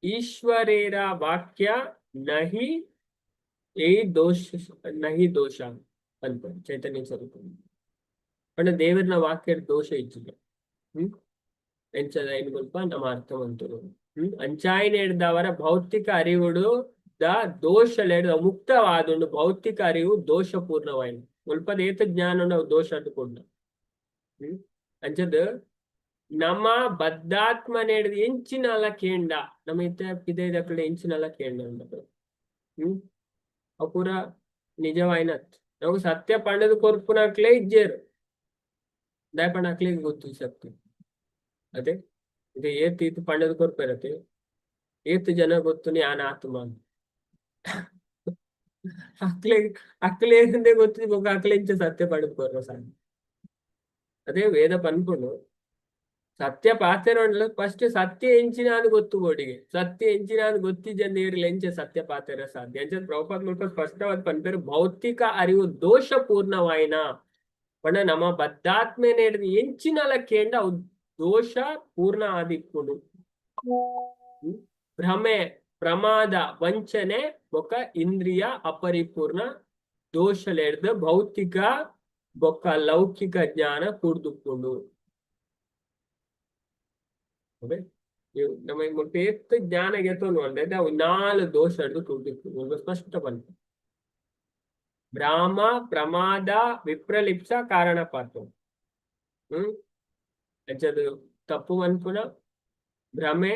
ಈಶ್ವರೇರ ವಾಕ್ಯ ನಹಿ ಏ ದೋಷ ನಹಿ ದೋಷ ಪನ್ಪ ಚೈತನ್ಯ ಚರಿತ್ರೆ. ಪಂಡ ದೇವೆರ್ನ ವಾಕ್ಯಡ್ ದೋಷ ಇಜ್ಜಿಗೆ. ಎಂಚದ ಐನ್ ಮುಲ್ಪ ನಮ ಅರ್ಥ ಮಂತೊಡು. ಅಂಚಾಯಿನೆಡ್ದಾವರ ಭೌತಿಕ ಅರಿವುಡು the ದೋಷಲೆಡ್ ಮುಕ್ತವಾದುಂಡು. ಭೌತಿಕ ಅರಿವು ದೋಷಪೂರ್ಣವಾಯಿನ. ಮುಲ್ಪದ ಏತ ಜ್ಞಾನ ದೋಷ ಕೊಡ್ನ. ಅಂಚದ್ ನಮ್ಮ ಬದ್ಧಾತ್ಮನೆಡ್ದ್ ಎಂಚಿನಲ ಕೇಂಡ, ನಮ್ಮ ಇತ್ತೆ ಪಿದೈದಕುಲು ಎಂಚಿನಲ ಕೇಂಡ ಉಂಡು. ಅವು ಪೂರ ನಿಜವಾಯಿನತ್. ನಮಕ್ ಸತ್ಯ ಪಂಡದ್ ಕೊರ್ಪುನಕ್ಲೆ ಇಜ್ಜೆರ್. ದಾಯೆ ಪಂಡ ಅಕ್ಲೆಗ್ ಗೊತ್ತು ಸತ್ಯ. ಅದೇ ಇದು ಏತ್ ಈತ್ ಪಂಡದ್ ಕೊರ್ಪೆರತೆ, ಏತ್ ಜನ ಗೊತ್ತುನಿ ಆನ ಆತ್ಮ. ಅಕ್ಲೆಗ್ ಅಕ್ಲೇಂದೇ ಗೊತ್ತು, ಬೊಕ್ಕ ಅಕ್ಲೆಂಚ ಸತ್ಯ ಪಂಡದ್ ಕೊರ್ರ ಸಾಧ್ಯ? ಅದೇ ವೇದ ಪನ್ಪುಂಡು, ಸತ್ಯ ಪಾತೆರ ಫಸ್ಟ್ ಸತ್ಯ ಎಂಚಿನಾದ್ ಗೊತ್ತು ಬೋಡಿಗೆ. ಸತ್ಯ ಎಂಚಿನಾದ್ ಗೊತ್ತಿಜ್ಜಂದೆ ಎಂಚ ಸತ್ಯ ಪಾತೆರ ಸಾಧ್ಯ? ಅಂಚ ಪ್ರಭುಪಾದ ಮುಲ್ಪ ಸ್ಪಷ್ಟವಾದ ಪನ್ಪೆರ್, ಭೌತಿಕ ಅರಿವು ದೋಷಪೂರ್ಣವಾಯಿನ. ಪಂಡ ನಮ್ಮ ಬದ್ಧಾತ್ಮನೆಡ್ದ್ ಎಂಚಿನಲ ಕೇಂಡ ಅವು ದೋಷ ಪೂರ್ಣ ಆದಿಪ್ಪುಂಡು. ಭ್ರಮೆ, ಪ್ರಮಾದ, ವಂಚನೆ ಬೊಕ್ಕ ಇಂದ್ರಿಯ ಅಪರಿಪೂರ್ಣ ದೋಷಲೆಡ್ದ್ ಭೌತಿಕ ಬೊಕ್ಕ ಲೌಕಿಕ ಜ್ಞಾನ ಕೂಡ್ದುಪ್ಪುಂಡು. ನಮ್ಮ ಮುಲ್ಪ ಏತ್ ಜ್ಞಾನ ಗೆತೊನು ಅಂದ್ರೆ ಅವು ನಾಲ್ ದೋಷ ಕೂಡ್ದಿಪ್ಪುಂಡು. ಸ್ಪಷ್ಟ ಪನ್ಪ, ಭ್ರಾಮ, ಪ್ರಮಾದ, ವಿಪ್ರಲಿಪ್ಸ, ಕಾರಣ ಪಾತ್ರ. ಅಂಚದು ತಪ್ಪು ಮನ್ಪುನ, ಭ್ರಮೆ,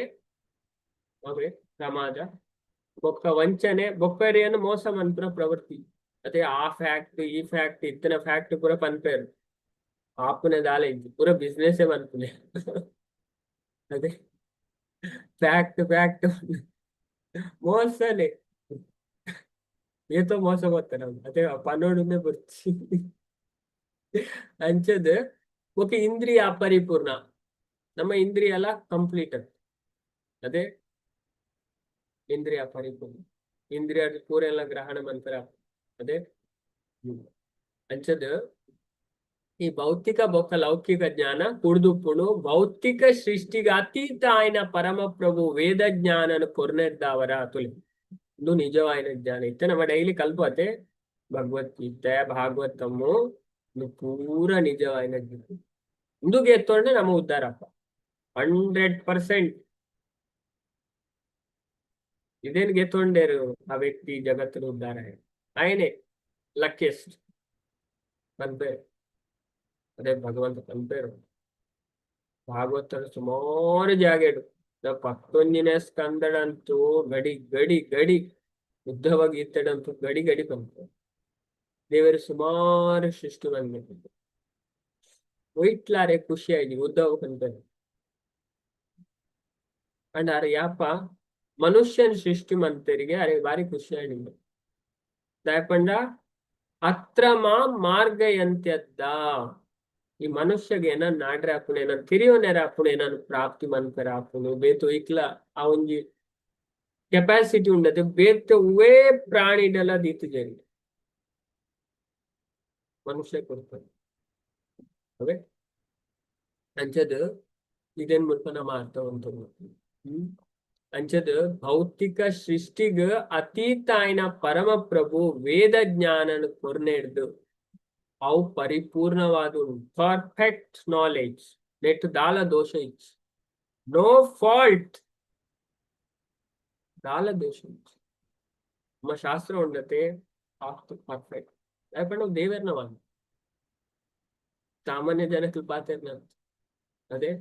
ಅವೇ ಪ್ರಮಾದ, ಬೊಕ್ಕ ವಂಚನೆ, ಬೊಕ್ಕರಿಯನ್ನು ಮೋಸ ಮನ್ಪುನ ಪ್ರವೃತ್ತಿ. ಅದೇ ಆ ಫ್ಯಾಕ್ಟ್, ಈ ಫ್ಯಾಕ್ಟ್, ಇತ್ತನ ಫ್ಯಾಕ್ಟ್ ಪೂರ ಪನ್ಪೇರು. ಆಪುನ ದಾಲ ಇಜ್ಜಿ, ಪೂರ ಬಿಸ್ನೆಸ್ ಮನ್ಪುನೆ. ಅದೇ ಫ್ಯಾಕ್ಟ್ ಫ್ಯಾಕ್ಟ್ ಮೋಸನೆ. ಏತೋ ಮೋಸ ಗೊತ್ತ ನಮ್ಗೆ. ಅದೇ ಪನೋಡುಂದೇ ಬೊರ್ಚಿ. ಅಂಚದ್ ಬೊಕ್ಕ ಇಂದ್ರಿಯ ಅಪರಿಪೂರ್ಣ. ನಮ್ಮ ಇಂದ್ರಿಯ ಎಲ್ಲ ಕಂಪ್ಲೀಟ್. ಅದೇ ಇಂದ್ರಿಯ ಪರಿಪೂರ್ಣ, ಇಂದ್ರಿಯ ಪೂರ ಎಲ್ಲ ಗ್ರಹಣ ಮನ್ಪೆರೆ. ಅದೇ ಅಂಚದ್ ಈ ಭೌತಿಕ ಬೊಕ್ಕ ಲೌಕಿಕ ಜ್ಞಾನ ಕುಡ್ದುಪ್ಪುಂಡು. ಭೌತಿಕ ಸೃಷ್ಟಿಗೆ ಅತೀತ ಆಯ್ನ ಪರಮಪ್ರಭು ವೇದ ಜ್ಞಾನನ ಕೊರ್ನೆದ್ದಾವರ ತುಲೆ ಇದು ನಿಜವಾಯಿನ ಜ್ಞಾನ. ಇತ್ತೆ ನಮ್ಮ ಡೈಲಿ ಕಲ್ಪತೆ ಭಗವದ್ಗೀತೆ, ಭಾಗವತಮ್ಮು, ಇದು ಪೂರ ನಿಜವಾಯಿನ ಜ್ಞಾನ. ಇಂದುಗೆ ಎತ್ತೊಂಡೆ ನಮ್ಮ ಉದ್ಧಾರಪ್ಪ 100%. ಇದೇನ್ ಗೆತ್ತೊಂಡೇರು ಆ ವ್ಯಕ್ತಿ ಜಗತ್ತಿನ ಉದ್ಧಾರ ಆಯನೆ ಲಕ್ಕಿಯೆಸ್ಟ್ ಪನ್ಪೇರು. ಅದೇ ಭಗವಂತ ಪನ್ಪೇರು ಭಾಗವತರ ಸುಮಾರು ಜಾಗೆಡು. 11ನೇ ಸ್ಕಂದಡಂತೂ ಗಡಿ ಗಡಿ ಗಡಿ, ಉದ್ಧವ ಗೀತೆಡಂತೂ ಗಡಿ ಗಡಿ ಪನ್ಪೇರು. ದೇವರು ಸುಮಾರು ಸೃಷ್ಟಿ ಬಂದ್ಬಿಟ್ಟು ಒಯ್ಟ್ಲಾರೆ ಖುಷಿ ಆಯ್ತು ಉದ್ಧವ ಪನ್ಪೇರು. ಅಂಡ್ ಅರೆ ಯಾಪ ಮನುಷ್ಯನ ಸೃಷ್ಟಿ ಮಂತರಿಗೆ ಅರೆ ಬಾರಿ ಖುಷಿ ಆಯ್ತು. ದಾಯಪಂಡ ಅತ್ರ ಮಾಂ ಮಾರ್ಗಯಂತ್ಯದ್ದ. ಈ ಮನುಷ್ಯಗೆ ಏನನ್ ನಾಡ್ರೆ ಆಪುಂಡು, ಏನನ್ ತಿರಿಯೋನೆರ ಆಪುಂಡು, ಏನನ್ ಪ್ರಾಪ್ತಿ ಮನ್ಪೆರ ಆಪುಂಡು, ಬೇತು ಇಕ್ಲ ಆ ಒಂಜಿ ಕೆಪಾಸಿಟಿ ಉಂಡತೆ ಬೇತೆ ಒವ್ವೇ ಪ್ರಾಣಿಡೆಲ ದೀತುಜೆರ್ ಮನುಷ್ಯ ಕೊಡ್ತಾರೆ. ಅವೇ ಅಂಚದ್ ಇದೇನ್ ಮುಲ್ಪ ನಮ ಅರ್ಥ ಮಂತೊಡು. ಅಂಚದ್ ಭೌತಿಕ ಸೃಷ್ಟಿಗ್ ಅತೀತ ಆಯ್ನ ಪರಮಪ್ರಭು ವೇದ ಜ್ಞಾನನ ಕೊರ್ನೆಡ್ದು ಅವು ಪರಿಪೂರ್ಣವಾದ ಪರ್ಫೆಕ್ಟ್ ನಾಲೆಜ್. ನೆಟ್ ದಾಲ ದೋಷ ಇಜ್ಜಿ, ನೋ ಫಾಲ್ಟ್, ದಾಲ ದೋಷ ಇಜ್ಜಿ. ನಮ್ಮ ಶಾಸ್ತ್ರ ಉಂಡತೆ ಪರ್ಫೆಕ್ಟ್. ಯಾಕಂದ್ರೆ ದೇವೆರ್ನ ವಾದ ಸಾಮಾನ್ಯ ಜನಕ್ಕೆ ಪಾತೆರ್ನ. ಅದೇ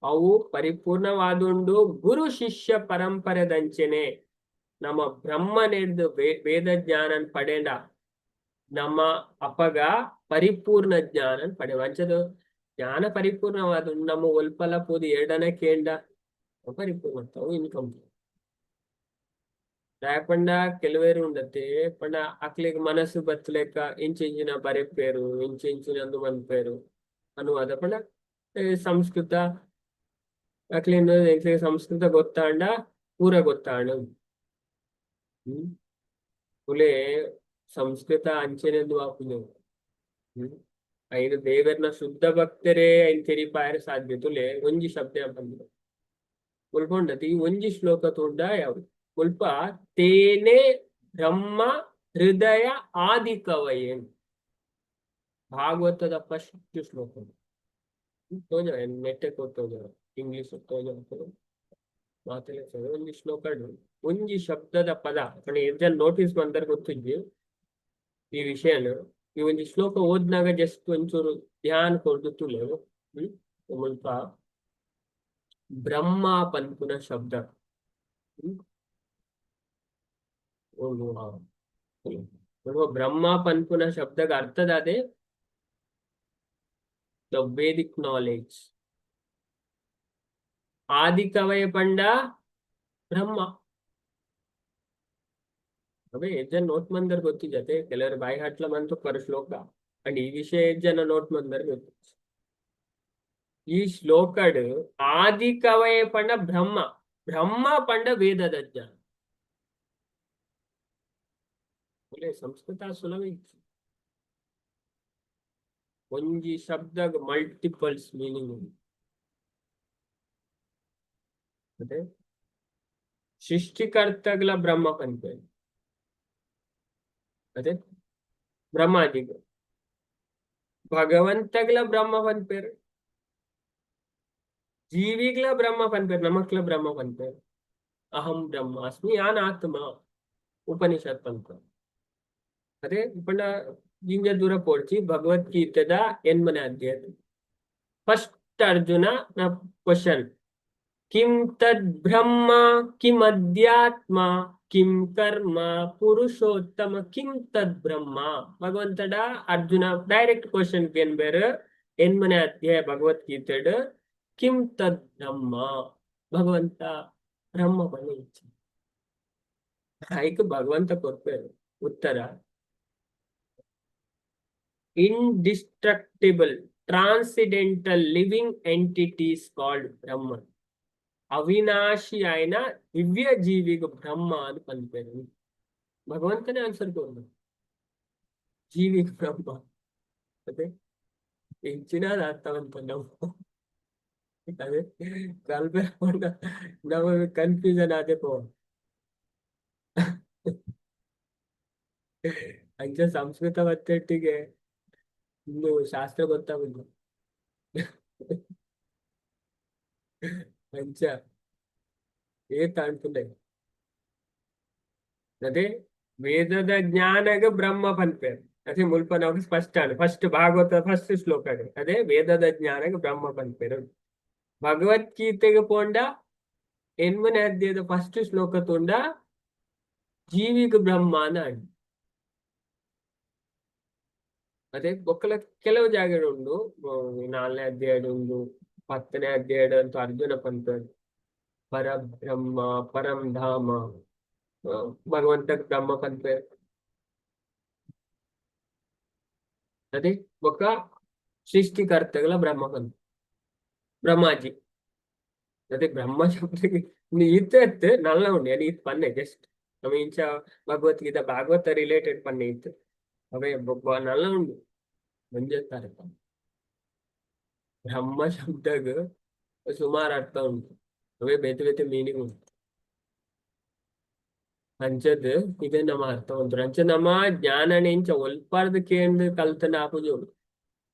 ಅವು ಪರಿಪೂರ್ಣವಾದುಂಡು. ಗುರು ಶಿಷ್ಯ ಪರಂಪರೆದಂಚೆನೆ ನಮ್ಮ ಬ್ರಹ್ಮನೆಡ್ದು ವೇದ ಜ್ಞಾನನ್ ಪಡೆಂಡ ನಮ್ಮ ಅಪಗ ಪರಿಪೂರ್ಣ ಜ್ಞಾನನ್ ಪಡೆವ. ಅಂಚದು ಜ್ಞಾನ ಪರಿಪೂರ್ಣವಾದ ನಮ್ಮ ಒಲ್ಪಲ ಪೋದು ಎರಡನೇ ಕೇಂಡ ಪರಿಪೂರ್ಣ, ಅವು ಇನ್ಕಂಪ್ಲೀಟ್. ದಾಯೆ ಕೆಲವೇರು ಉಂಡತೆ ಪಂಡ ಅಕ್ಲೆಗ್ ಮನಸ್ಸು ಬತ್ತಲೆಕ್ಕ ಇಂಚಿಂಚಿನ ಬರೆಪೇರು, ಇಂಚಿಂಚಿನ ಅಂದು ಮನ್ಪೇರು ಅನುವಾದ. ಪಂಡ ಸಂಸ್ಕೃತ ಅಕ್ಲೆನ್ ಎಂಕ್ಲೆಗ್ ಸಂಸ್ಕೃತ ಗೊತ್ತಾಂಡ ಪೂರ ಗೊತ್ತಾಂಡ. ಕುಲೆ ಸಂಸ್ಕೃತ ಅಂಚೆನೆಂದು ಆಪುಂಡು. ಐನು ದೇವೆರ್ನ ಶುದ್ಧ ಭಕ್ತರೇ ಐನ್ ತೆರಿಪಾಯರೆ ಸಾಧ್ಯ. ತುಲೆ ಒಂಜಿ ಶಬ್ದ ಬಂದು ಮುಲ್ಪ ಉಂಡತಿ, ಈ ಒಂಜಿ ಶ್ಲೋಕ ತೂಂಡ ಯಾವು. ಮುಲ್ಪ ತೇನೆ ಬ್ರಹ್ಮ ಹೃದಯ ಆದಿ ಕವಯೇನ್, ಭಾಗವತದ ಫಸ್ಟ್ ಶ್ಲೋಕ. ತೋಜ ನೆಟ್ಟೆ ತೋಜ, ಇಂಗ್ಲಿಷ್ ತೋಜ, ಮಾತೆಲ್ಲ. ಒಂಜಿ ಶ್ಲೋಕ, ಒಂಜಿ ಶಬ್ದದ ಪದ ಪಂಡ ಎಷ್ಟ್ ಜನ ನೋಟಿಸ್ ಬಂದರೆ ಗೊತ್ತಿದ್ವಿ ಈ ವಿಷಯನ. ಈ ಒಂಜಿ ಶ್ಲೋಕ ಓದ್ನಾಗ ಜಸ್ಟ್ ಒಂಚೂರು ಧ್ಯಾನ ಕೊರ್ದು ತುಲೆ. ಮುಲ್ಪ ಬ್ರಹ್ಮ ಪನ್ಪುನ ಶಬ್ದ. ಮುಲ್ಪ ಬ್ರಹ್ಮ ಪನ್ಪುನ ಶಬ್ದದ ಅರ್ಥದಾದೆ the Vedic knowledge. ಆದಿ ಕವಯ ಪಂಡ ಬ್ರಹ್ಮ. ಅವೇ ಎಷ್ಟ್ ಜನ ನೋಟ್ ಮಂದರ್ ಗೊತ್ತಿಜತೆ. ಕೆಲವರು ಬಾಯಿ ಹಟ್ಲ ಮಂತು ಪರ ಶ್ಲೋಕ ಅಂಡ್ ಈ ವಿಷಯ ಎಷ್ಟ್ ಜನ ನೋಟ್ ಮಂದರ್ ಗೊತ್ತು. ಈ ಶ್ಲೋಕಡ್ ಆದಿ ಕವಯ ಪಂಡ ಬ್ರಹ್ಮ, ಬ್ರಹ್ಮ ಪಂಡ ವೇದದ ಜ್ಞಾನ. ಸಂಸ್ಕೃತ ಸುಲಭ. ಒಂಜಿ ಶಬ್ದ ಮಲ್ಟಿಪಲ್ಸ್ ಮೀನಿಂಗ್. ಅದೇ ಸೃಷ್ಟಿಕರ್ತಗಳ ಬ್ರಹ್ಮ ಪನ್ಪೇರು, ಅದೇ ಬ್ರಹ್ಮಾದಿಗ. ಭಗವಂತಗಳ ಬ್ರಹ್ಮ ಪನ್ಪೇರು, ಜೀವಿಗಳ ಬ್ರಹ್ಮ ಪನ್ಪೇರು, ನಮಕ್ಲ ಬ್ರಹ್ಮ ಪನ್ಪೇರು. ಅಹಂ ಬ್ರಹ್ಮಾಸ್ಮಿ ಯಾನ್ ಆತ್ಮ ಉಪನಿಷತ್ ಪನ್ಪೇರು. ಅದೇ ಪಂಡ ಜಿಂಜ ದೂರ ಪೋಡ್ಚಿ, ಭಗವದ್ಗೀತೆದ ಎನ್ಮನೆ ಅಧ್ಯಾಯ ಫಸ್ಟ್ ಅರ್ಜುನ ನ ಕ್ವಶನ್, ಕಿಂ ತದ್ ಬ್ರಹ್ಮ ಕಿಂ ಅಧ್ಯಾತ್ಮ ಕಿಂ ಕರ್ಮ ಪುರುಷೋತ್ತಮ ಕಿಂ ತದ್ ಬ್ರಹ್ಮ. ಭಗವಂತಡ ಅರ್ಜುನ ಡೈರೆಕ್ಟ್ ಕ್ವಶನ್ ಏನ್ ಬೇರೆ ಎನ್ಮನೆ ಅಧ್ಯಾಯ ಭಗವದ್ಗೀತೆಡ್ ಕಿಂ ತದ್ ಬ್ರಹ್ಮ. ಭಗವಂತ ಬ್ರಹ್ಮ ಪಂಡ ಇಚ್ಛೆ ಐಕ್ ಭಗವಂತ ಕೊರ್ಪೇರು ಉತ್ತರ, indestructible transcendental living entities called Brahman. ಅವಿನಾಶಿ ಆಯ್ನ ದಿವ್ಯ ಜೀವಿಗೆ ಬ್ರಹ್ಮ ಅಂತ ಪನ್ಪೇರು. ಭಗವಂತನೇ ಆನ್ಸರ್ ಕೊರ್ದು ಜೀವಿಗೆ ಬ್ರಹ್ಮ. ಅದೇ ಇಂಚಿನ ಅರ್ಥವಂತ ನಾವು ಅದೇ ಕಲ್ಪನೆ ನಮಗೆ ಕನ್ಫ್ಯೂಷನ್ ಆದೆ ಪೋ. ಅಂಚ ಸಂಸ್ಕೃತ ಬತ್ತೆಟ್ಟಿಗೆ ಇನ್ನು ಶಾಸ್ತ್ರ ಗೊತ್ತಾಗುದು ಅಂಚ ಏತ್ ಅನ್ಪುಂಡೆ. ಅದೇ ವೇದದ ಜ್ಞಾನಗ ಬ್ರಹ್ಮ ಪನ್ಪೇರು. ಅದೇ ಮುಲ್ಪ ನಮಗೆ ಸ್ಪಷ್ಟ ಫಸ್ಟ್ ಭಾಗವತ ಫಸ್ಟ್ ಶ್ಲೋಕ. ಅದೇ ವೇದದ ಜ್ಞಾನಗ ಬ್ರಹ್ಮ ಪನ್ಪೇರು. ಭಗವದ್ಗೀತೆಗೆ ಪೋಂಡ ಎನ್ಮನೆ ಅಧ್ಯಾಯದ ಫಸ್ಟ್ ಶ್ಲೋಕ ತೋಂಡ ಜೀವಿಗ ಬ್ರಹ್ಮ ಅಂದ್. ಅದೇ ಬೊಕ್ಕಲ ಕೆಲವು ಜಾಗಡ್ ಉಂಡು, ನಾಲ್ನೇ ಅಧ್ಯಾಯ ಉಂಡು, 10ನೇ ಅಧ್ಯಾಯ ಅಂತ ಅರ್ಜುನ ಪನ್ಪೇರು ಪರಬ್ರಹ್ಮ ಪರಂ ಧಾಮ, ಭಗವಂತ ಬ್ರಹ್ಮ ಪನ್ಪೇರು. ಅದೇ ಬೊಕ್ಕ ಸೃಷ್ಟಿಕರ್ತಗಳ ಬ್ರಹ್ಮ ಪನ್ಪೇರು, ಬ್ರಹ್ಮಾಜಿ. ಅದೇ ಬ್ರಹ್ಮ ಶಬ್ದಕ್ಕೆ ಇತ್ತೆ ಇತ್ತು ನಲ್ಲ ಉಂಡು ಯಾನ್ ಇತ್ ಪನ್ನೆ ಜಸ್ಟ್ ನಮ ಇಂಚ ಭಗವದ್ಗೀತಾ ಭಾಗವತ ರಿಲೇಟೆಡ್ ಪನ್ನೆ ಇತ್ತು. ಅವೇ ಬೊಕ್ಕ ನಲ್ಲ ಉಂಡು ಒಂಜೆತ್ತಾರೆ ಬ್ರಹ್ಮ ಶಬ್ದಗ್ ಸುಮಾರು ಅರ್ಥ ಉಂಟು, ಅವೇ ಬೇತೆ ಬೇತೆ ಮೀನಿಂಗ್ ಉಂಟು. ಅಂಚದ್ ಇದೆ ನಮ್ಮ ಅರ್ಥ ಉಂಟು. ಅಂಚ ನಮ್ಮ ಜ್ಞಾನನೆ ಇಂಚ ಒಲ್ಪಾರ್ದ್ ಕೇಂದ್ ಕಲ್ತನ ಆಪುಜು.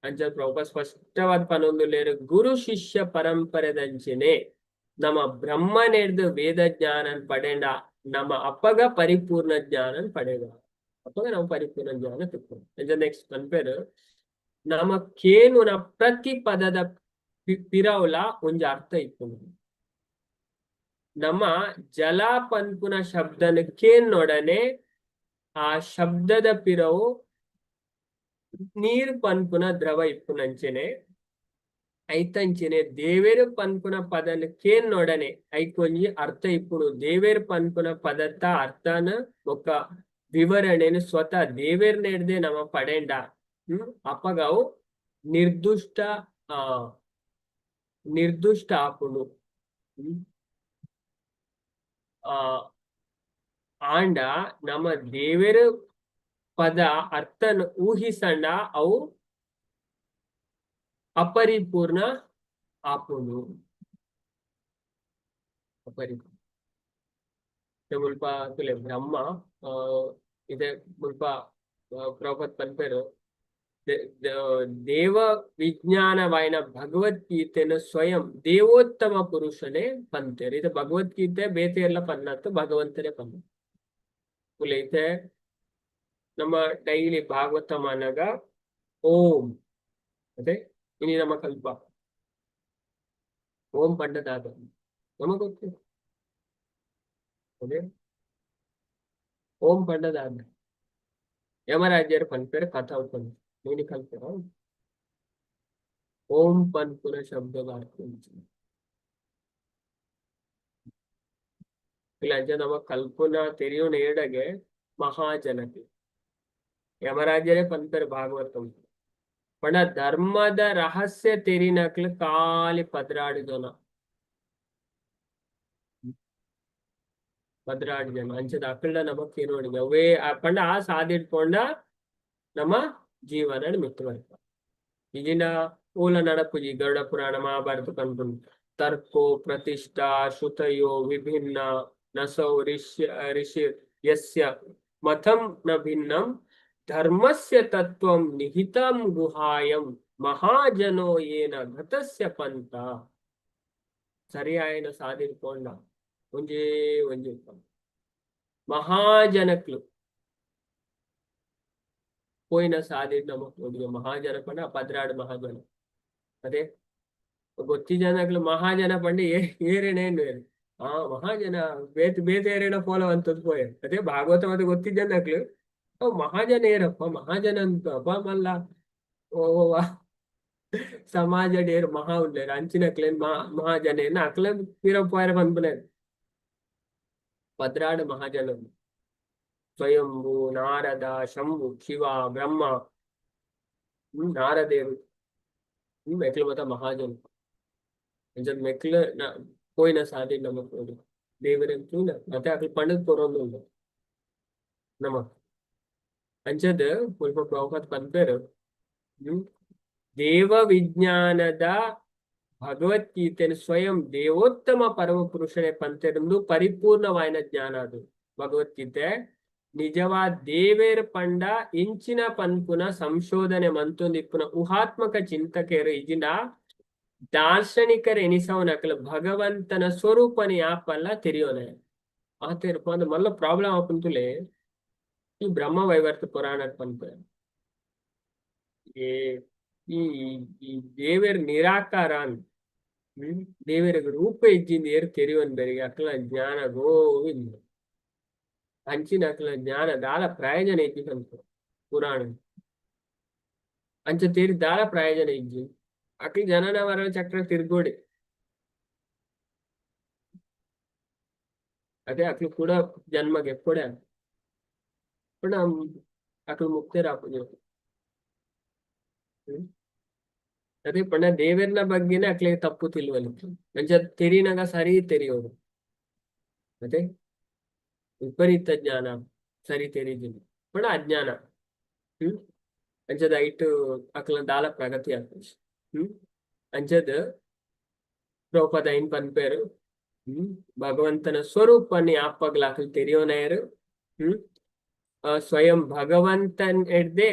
ಅಂಚ ಪ್ರಭುಪಾದ ಸ್ಪಷ್ಟವಾದ ಪನೊಂದುಲ್ಲೆರ್, ಗುರು ಶಿಷ್ಯ ಪರಂಪರೆದಂಚನೆ ನಮ್ಮ ಬ್ರಹ್ಮನೆರ್ದ್ ವೇದ ಜ್ಞಾನನ್ ಪಡೆಂಡ ನಮ್ಮ ಅಪ್ಪಗ ಪರಿಪೂರ್ಣ ಜ್ಞಾನನ್ ಪಡೆದ ಅಪ್ಪಗ ನಾವು ಪರಿಪೂರ್ಣ ಜ್ಞಾನ ತಿಕ್ಕು. ಅಂಚ ನೆಕ್ಸ್ಟ್ ಪನ್ಪೇರು, ನಮ ಕೇನುನ ಪ್ರತಿ ಪದದ ಪಿರವುಲ ಒಂಜಿ ಅರ್ಥ ಇಪ್ಪುಂಡು. ನಮ್ಮ ಜಲ ಪನ್ಪುನ ಶಬ್ದನ ಕೇನ್ನೊಡನೆ ಆ ಶಬ್ದದ ಪಿರವು ನೀರ್ ಪನ್ಪುನ ದ್ರವ ಇಪ್ಪುನಂಚೆನೆ. ಐತಂಚಿನೆ ದೇವೆರ್ ಪನ್ಪುನ ಪದನ್ ಕೇನ್ನೊಡನೆ ಐಕೊಂಜಿ ಅರ್ಥ ಇಪ್ಪುನು. ದೇವೆರ್ ಪನ್ಪುನ ಪದತ್ತ ಅರ್ಥನ ಬೊಕ್ಕ ವಿವರಣೆನ್ ಸ್ವತಃ ದೇವೆರ್ನೆಡ್ದೆ ನಮ ಪಡೆಂಡ ಅಪಗ ಅವು ನಿರ್ದುಷ್ಟ ನಿರ್ದುಷ್ಟ ಆಪುಂಡು. ಆಂಡ ನಮ ದೇವೆರ್ ಪದ ಅರ್ಥನ್ ಊಹಿಸಂಡ ಅವು ಅಪರಿಪೂರ್ಣ ಆಪುಂಡು. ಅಪರಿಪೂರ್ಣ ಮುಲ್ಪ ತುಲೆ ಬ್ರಹ್ಮ ಇದೆ ಮುಲ್ಪ ಪ್ರಭುಪಾದ್ ಪನ್ಪೆರ್, ದೇವ ವಿಜ್ಞಾನವಾಯಿನ ಭಗವದ್ಗೀತೆನ ಸ್ವಯಂ ದೇವೋತ್ತಮ ಪುರುಷನೇ ಪಂತೇರ್. ಇದು ಭಗವದ್ಗೀತೆ ಬೇತೆ ಎಲ್ಲ ಪನ್ನತ್ತು, ಭಗವಂತನೇ ಪನ್ನ ಕುಲೈತೆ. ನಮ್ಮ ಡೈಲಿ ಭಾಗವತ ಮಾನಗ ಓಂ ಅದೇ ಇನಿ ನಮ್ಮ ಕಲ್ಪ ಓಂ ಪಂಡದಾದ ನಮಗ್ ಗೊತ್ತು. ಅದೇ ಓಂ ಪಂಡದಾದ ಯಮರಾಜ್ಯರು ಪನ್ಪೇರು ಕಥಾ ಪನ್ ನೀನಿ ಕಲ್ಪೆರ. ಓಂ ಪನ್ಪುನ ಶಬ್ದದ ಅರ್ಥ ಇಲ್ಲ. ಅಂಚ ನಮ್ಮ ಕಲ್ಪುನ ತೆರಿಯುನ ಏಡಗೆ ಮಹಾಜನತೆ ಯಮರಾಜ್ಯರೇ ಪನ್ಪೆರ್ ಭಾಗವತಂ. ಪಂಡ ಧರ್ಮದ ರಹಸ್ಯ ತೆರಿನಕ್ಲು ಖಾಲಿ 12 ಜನ, 12 ಜನ. ಅಂಚದ ಅಕ್ಕಲ್ಡ ನಮಕ್ ನೋಡಿ ಅವೇ ಪಂಡ ಆ ಸಾದಿಟ್ಕೊಂಡ ನಮ್ಮ ಜೀವನ ಮಿತ್ತು ಬರ್ಪ. ಈಗಿನ ಓಲ ನಡಪುಜಿ. ಗರುಡ ಪುರಾಣ ಮಹಾಭಾರತ ಪನ್ಪುಂಡು, ತರ್ಕೋ ಪ್ರತಿಷ್ಠಾ ಶ್ರುತಯೋ ವಿಭಿನ್ನ ನಸೌ ಋಷ್ಯ ಋಷಿ ಯಸ್ಯ ಮತಂ ನ ಭಿನ್ನಂ ಧರ್ಮಸ್ಯ ತತ್ವಂ ನಿಹಿತಂ ಗುಹಾಯಂ ಮಹಾಜನೋ ಯೇನ ಗತಸ್ಯ ಪಂಥ. ಸರಿಯಾಯಿನ ಸಾದಿಟ್ಕೊಂಡ ಒಂಜೇ ಒಂಜಿ ಮಹಾಜನಕ್ಲು ಪೋಯಿನ ಸಾದಿಡ್ ನಮಕ್ ನೋಡಿ. ಮಹಾಜನ ಪಂಡ 12 ಮಹಾಜನ. ಅದೇ ಗೊತ್ತಿ ಜನಕ್ಲು ಮಹಾಜನ ಪಂಡ ಏರೇನೆ ಆ ಮಹಾಜನ ಬೇತೆ ಬೇತೆ ಏರೇನ ಫಾಲೋ ಅಂತದ್ ಪೋಯೆ. ಅದೇ ಭಾಗವತ ಮತ್ತೆ ಗೊತ್ತಿ ಜನಕ್ಲು ಮಹಾಜನ ಏರಪ್ಪ ಮಹಾಜನ ಅಂತ ಅಪ್ಪ ಮಲ್ಲ ಓ ಸಮಾಜ ಏರ್ ಮಹಾ ಉಲ್ಲೇರ್ ಅಂಚಿನಕ್ಲೇನ್ ಮಹಾಜನ ಏನ್ ಅಕ್ಲೆ ಪಿರ ಪೋಯರ ಪನ್ಪುನೇರ್. 12 ಮಹಾಜನ: ಸ್ವಯಂಭು, ನಾರದ, ಶಂಭು, ಶಿವ, ಬ್ರಹ್ಮ, ನಾರದೇರು ಮೆಕ್ಲು ಮತ ಮಹಾಜನ. ಅಂಚದ ಮೆಕ್ಲು ಪೋಯಿನ ಸಾದಿ ನಮಕ್ ದೇವರೆನ್ ತೂನ ಮತ್ತೆ ಅಕ್ಲು ಪಂಡದ್ ಪೊರೊಂದು ಉಂಡು ನಮ. ಅಂಚದ ಮುಲ್ಪ ಪ್ರಭುಪಾದ್ ಪನ್ಪೆರ್, ದೇವ ವಿಜ್ಞಾನದ ಭಗವದ್ಗೀತೆನ ಸ್ವಯಂ ದೇವೋತ್ತಮ ಪರಮ ಪುರುಷನೇ ಪಂತೆರಂದು ಪರಿಪೂರ್ಣವಾಯಿನ ಜ್ಞಾನ ಅದು. ಭಗವದ್ಗೀತೆ ನಿಜವಾದ ದೇವೇರ್ ಪಂಡ ಇಂಚಿನ ಪನ್ಪುನ ಸಂಶೋಧನೆ ಮಂತೊಂದಿಪ್ಪುನ ಊಹಾತ್ಮಕ ಚಿಂತಕೆರು ಇಜಿನ ದಾರ್ಶನಿಕರ ಎನಿಸವನಕಲ ಭಗವಂತನ ಸ್ವರೂಪನೆ ಯಾಪಲ್ಲ ತೆರಿಯೋನೆ ಆತೇರ್ಪ ಅಂದ್ ಮಲ್ಲ ಪ್ರಾಬ್ಲಮ್ ಆಪುಂತುಲೆ. ಈ ಬ್ರಹ್ಮ ವೈವರ್ತ ಪುರಾಣ ಪನ್ಪ ಏ ಈ ಈ ದೇವೇರ್ ನಿರಾಕಾರ ದೇವರಿಗೆ ರೂಪ ಇಜ್ಜಿಂದ ಏರ್ ತೆರಿವನ್ ಬೆರಿಗೆ ಅಕ್ಲ ಜ್ಞಾನ ಗೋವಿಂದ. ಅಂಚಿನ ಅಕ್ಲ ಜ್ಞಾನ ದಾಲ ಪ್ರಯೋಜನ ಇಜ್ಜಿ ಪನ್ಪ ಪುರಾಣ. ಅಂಚ ತೇರಿ ದಾಲ ಪ್ರಯೋಜನ ಇಜ್ಜಿ. ಅಕ್ಲ ಜನನ ಮರಣ ಚಕ್ರ ತಿರ್ಗೋಡಿ. ಅದೇ ಅಕ್ಲು ಕೂಡ ಜನ್ಮಗೆ ಎಪ್ಪಡೆ ಪಂಡ ಅಕ್ಲು ಮುಕ್ತರಾಪುಜಿ. ಅದೇ ಪಂಡ ದೇವೆರ್ನ ಬಗ್ಗೆನೇ ಅಕ್ಲೆಗ್ ತಪ್ಪು ತಿಳುವಳಿಕೆ. ಅಂಚ ತೆರಿನಗ ಸರಿ ತೆರಿಯೋಡು. ಅದೇ ವಿಪರೀತ ಜ್ಞಾನ ಸರಿ ತೆರಿದಿನಿ ಪಂಡ ಅಜ್ಞಾನ. ಅಂಚದ ಐಟ್ ಅಕ್ಲ ದಾಲ ಪ್ರಗತಿ ಆಪುಜಿ. ಅಂಚದ ಪ್ರಭುಪಾದ ಐನ್ ಪನ್ಪೆರ್, ಭಗವಂತನ ಸ್ವರೂಪನಿ ಯಾಪಗ್ಲ ಅಕ್ಲು ತೆರಿಯೋನಾಯರು. ಸ್ವಯಂ ಭಗವಂತನ್ ಎಡ್ದೆ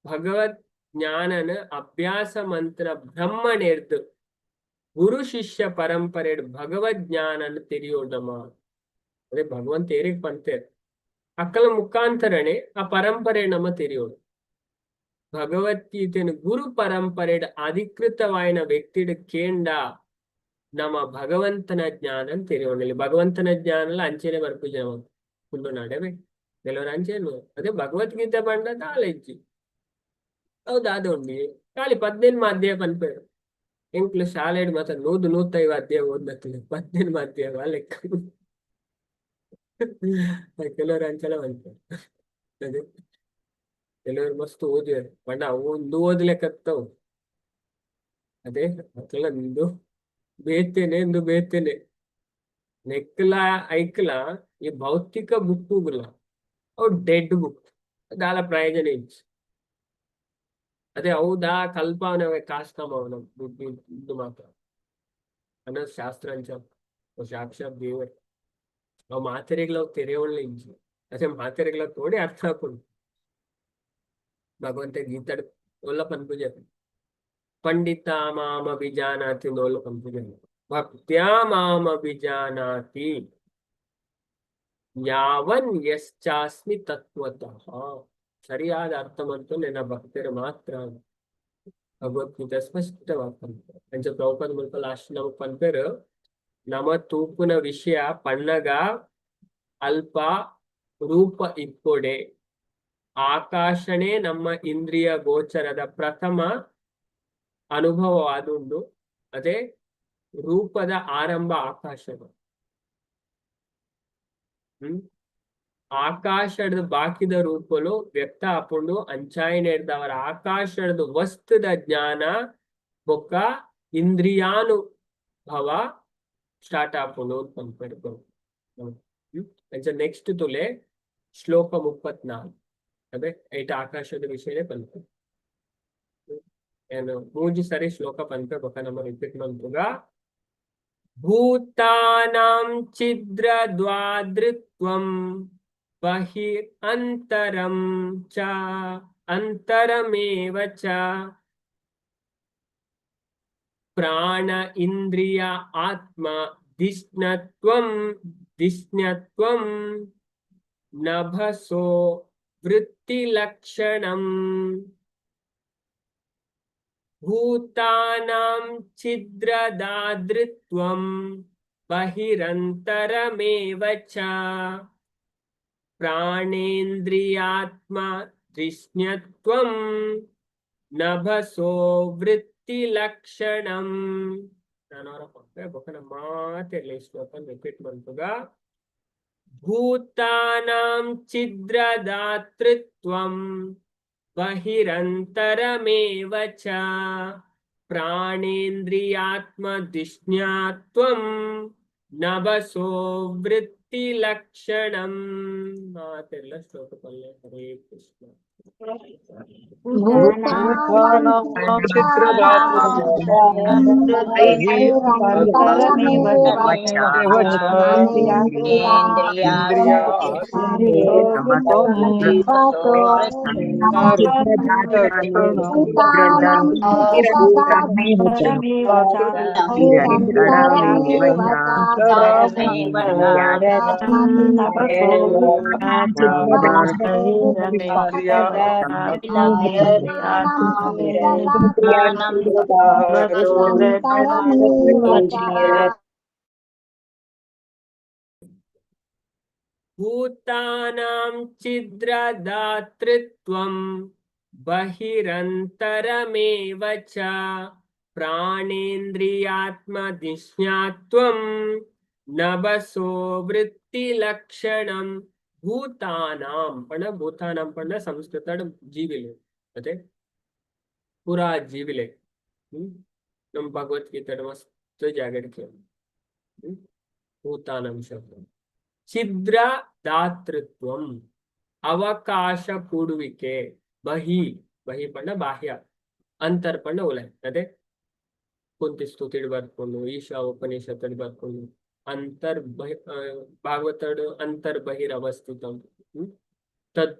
ಭಗವತ್ ಜ್ಞಾನನ ಅಭ್ಯಾಸ ಮಂತ್ರ ಬ್ರಹ್ಮನೆರ್ದು ಗುರು ಶಿಷ್ಯ ಪರಂಪರೆ ಭಗವದ್ ಜ್ಞಾನನ ತೆರಿಯೋಡಮ. ಅದೇ ಭಗವಂತ ಏರಿಗ್ ಪಂತೇರ್ ಅಕ್ಕಲ ಮುಖಾಂತರನೇ ಆ ಪರಂಪರೆ ನಮ ತೆರಿಯೋಡು. ಭಗವದ್ಗೀತೆನ ಗುರು ಪರಂಪರೆ ಅಧಿಕೃತವಾಯಿನ ವ್ಯಕ್ತಿಡ್ ಕೇಂಡ ನಮ್ಮ ಭಗವಂತನ ಜ್ಞಾನ ತೆರಿಯೋಣಲಿ. ಭಗವಂತನ ಜ್ಞಾನ ಅಂಚೆನೆ ಬರ್ಪುಜಿ ನಮಕ್ ಕುಲ್ಲು ನಾಡೆವೆ ಕೆಲವರು ಅಂಚೆನು. ಅದೇ ಭಗವದ್ಗೀತೆ ಪಂಡ ದಾಲ ಇಜ್ಜಿ, ಹೌದು ದಾದ ಉಂಡಿ ಖಾಲಿ 15 ಅಧ್ಯಾಯ ಪನ್ಪೆರ್. ಎಂಕ್ಲು ಶಾಲೆಡ್ ಮಾತ 105 ಅಧ್ಯಾಯ ಓದ್ನಕ್ಲು, 15 ಅಧ್ಯಾಯ ಲೆಕ್ಕ. ಕೆಲವರು ಅಂಚಲ ಬಂತು. ಅದೇ ಕೆಲವರು ಮಸ್ತ್ ಓದಿಯಾರು, ಪಂಡ ಅವು ಒಂದು ಓದ್ಲೆಕ್ಕತ್ತವು. ಅದೇ ಅಕ್ಲ ಇಂದು ಬೇತೇನೆ ಎಂದು ಬೇತೇನೆ ನೆಕ್ಲ ಐಕ್ಲ. ಈ ಭೌತಿಕ ಬುಕ್ಕುಗುಲ ಅವು ಡೆಡ್ ಬುಕ್, ದಾಲ ಪ್ರಯೋಜನ ಇಜ್ಜಿ. ಅದೇ ಹೌದಾ? ಕಲ್ಪಾವನೆ ಕಾಸು ಕಮಾವನ ಇದು ಮಾತ್ರ ಅನ್ನೋ ಶಾಸ್ತ್ರ ಅಂಚ ಸಾಕ್ಷಾತ್ ದೇವರು ಅವು ಮಾತೆರೆಗ್ಲ ಅವು ತೆರೆಯೊಳ್ಳೆ ಇಜ್ಜಿ. ಅದೇ ಮಾತೆರೆಗ್ಲ ತೋಡಿ ಅರ್ಥ ಆಪುಂಡು. ಭಗವಂತ ಗೀತಾಡ್ ಒಲ್ಲ ಪನ್ಪುಜೆ, ಪಂಡಿತ ಮಾಮಭಿಜಾನಾತಿ ಒಲ್ಲ ಪನ್ಪುಜೆ. ಭಕ್ತ್ಯಾ ಮಾಮಭಿಜಾನಾತಿ ಯಾವನ್ ಯಶ್ಚಾಸ್ಮಿ ತತ್ವತಃ. ಸರಿಯಾದ ಅರ್ಥ ಮಂತು ನಿನ್ನ ಭಕ್ತರು ಮಾತ್ರ. ಭಗವದ್ಗೀತೆ ಸ್ಪಷ್ಟವಾಗಿ ಪನ್ಪೆರ್. ಅಂಚ ಪ್ರಭುಪಾದ ಮುಲ್ಪ ಲಾಸ್ಟ್ ನಮಕ್ ಪನ್ಪೆರ್, ನಮ ತೂಪುನ ವಿಷಯ ಪನ್ನಗ ಅಲ್ಪ ರೂಪ ಇಪ್ಪೊಡೆ. ಆಕಾಶನೇ ನಮ್ಮ ಇಂದ್ರಿಯ ಗೋಚರದ ಪ್ರಥಮ ಅನುಭವವಾದುಂಡು. ಅದೇ ರೂಪದ ಆರಂಭ ಆಕಾಶದ. ಆಕಾಶದ ಬಾಕಿದ ರೂಪಲು ವ್ಯಕ್ತ ಆಪುಂಡು. ಅಂಚಾಯಿನೆಡ್ದವರ ಆಕಾಶದ ವಸ್ತುದ ಜ್ಞಾನ ಬೊಕ್ಕ ಇಂದ್ರಿಯಾನುಭವ ಸ್ಟಾರ್ಟ್ ಆಪುಂಡು ಪನ್ಪೆರ್. ಅಂಚ ನೆಕ್ಸ್ಟ್ ತುಲೆ, ಶ್ಲೋಕ 34. ಅದೇ ಐಟ ಆಕಾಶದ ವಿಷಯನೇ ಪನ್ಪೆರ್. ಏನು ಮೂಜಿ ಸರಿ ಶ್ಲೋಕ ಪನ್ಪೆ, ಬೊಕ್ಕ ನಮ್ಮ ರಿಪೀಟ್ ಮನ್ಪುಗ. ಭೂತಾನಾಂ ಛಿದ್ರದಾತೃತ್ವಂ ಬಹಿರ್ ಅಂತರಂ ಚ ಅಂತರಮೇವ ಚ ಪ್ರಾಣ ಇಂದ್ರಿಯ ಆತ್ಮ ಧಿಷ್ಣತ್ವಂ ಧಿಷ್ಣ್ಯತ್ವಂ ನಭಸೋ ವೃತ್ತಿಲಕ್ಷಣಂ. ಭೂತಾನಾಂ ಛಿದ್ರದಾತೃತ್ವಂ ಬಹಿರಂತರಮೇವ ಚ ಪ್ರಾಣೇಂದ್ರಿಯಾತ್ಮ ಧಿಷ್ಣ್ಯತ್ವಂ ನಭಸೋ ವೃತ್ತಿಲಕ್ಷಣಂ. ನಾನು ಪಕ್ಕ ಬೊಕ್ಕನ ಮಾತೆರ್ಲ ಈ ಶ್ಲೋಕ ರಿಪೀಟ್ ಮನ್ಪುಗ. ಭೂತಾನಾಂ ಛಿದ್ರದಾತೃತ್ವಂ ಬಹಿರಂತರಮೇವ ಚ ಪ್ರಾಣೇಂದ್ರಿಯಾತ್ಮಧಿಷ್ಣ್ಯತ್ವಂ ನಭಸೋ ವೃತ್ತಿಲಕ್ಷಣಂ. ಮಾತೆರ್ಲ ಶ್ಲೋಕ ಪಲ್ಲೆ. ಹರೇ ಕೃಷ್ಣ. ಭೂತಾನಾಂ ಛಿದ್ರದಾತೃತ್ವಂ ಬಹಿರಂತರಮೇವ ಚ ಇಂದ್ರಿಯಾತ್ಮತ್ವಂ ಭೂತಾನಾಂ ಛಿದ್ರದಾತೃತ್ವಂ ಬಹಿರಂತರಮೇವ ಚ ಪ್ರಾಣೇಂದ್ರಿಯಾತ್ಮಧಿಷ್ಣ್ಯತ್ವಂ ನಭಸೋ ವೃತ್ತಿಲಕ್ಷಣಂ. ಭೂತಾನಾಂ ಪಂಡ, ಭೂತಾನಾಂ ಪಂಡ ಸಂಸ್ಕೃತ ಜೀವಿಲೆ. ಅದೇ ಪೂರಾ ಜೀವಿಲೆ. ನಮ್ಮ ಭಗವದ್ಗೀತೆ ಮಸ್ತ್ ಜಾಗಡ್ ಭೂತಾನಾಂ ಶಬ್ದ. ಛಿದ್ರ ದಾತೃತ್ವಂ ಅವಕಾಶ ಕೂಡುವಿಕೆ. ಬಹಿ, ಬಹಿ ಪಂಡ ಬಾಹ್ಯ, ಅಂತರ್ ಪಂಡ ಉಲೈ. ಅದೇ ಕುಂತಿ ಸ್ತುತಿಡ್ ಬರ್ಕೊಂಡು, ಈಶಾ ಉಪನಿಷತ್ ಬರ್ಕೊಂಡು, ಅಂತರ್ ಬಹಿ, ಭಾಗವತಡು ಅಂತರ್ ಬಹಿರವಸ್ಥಿತಂ ತದ್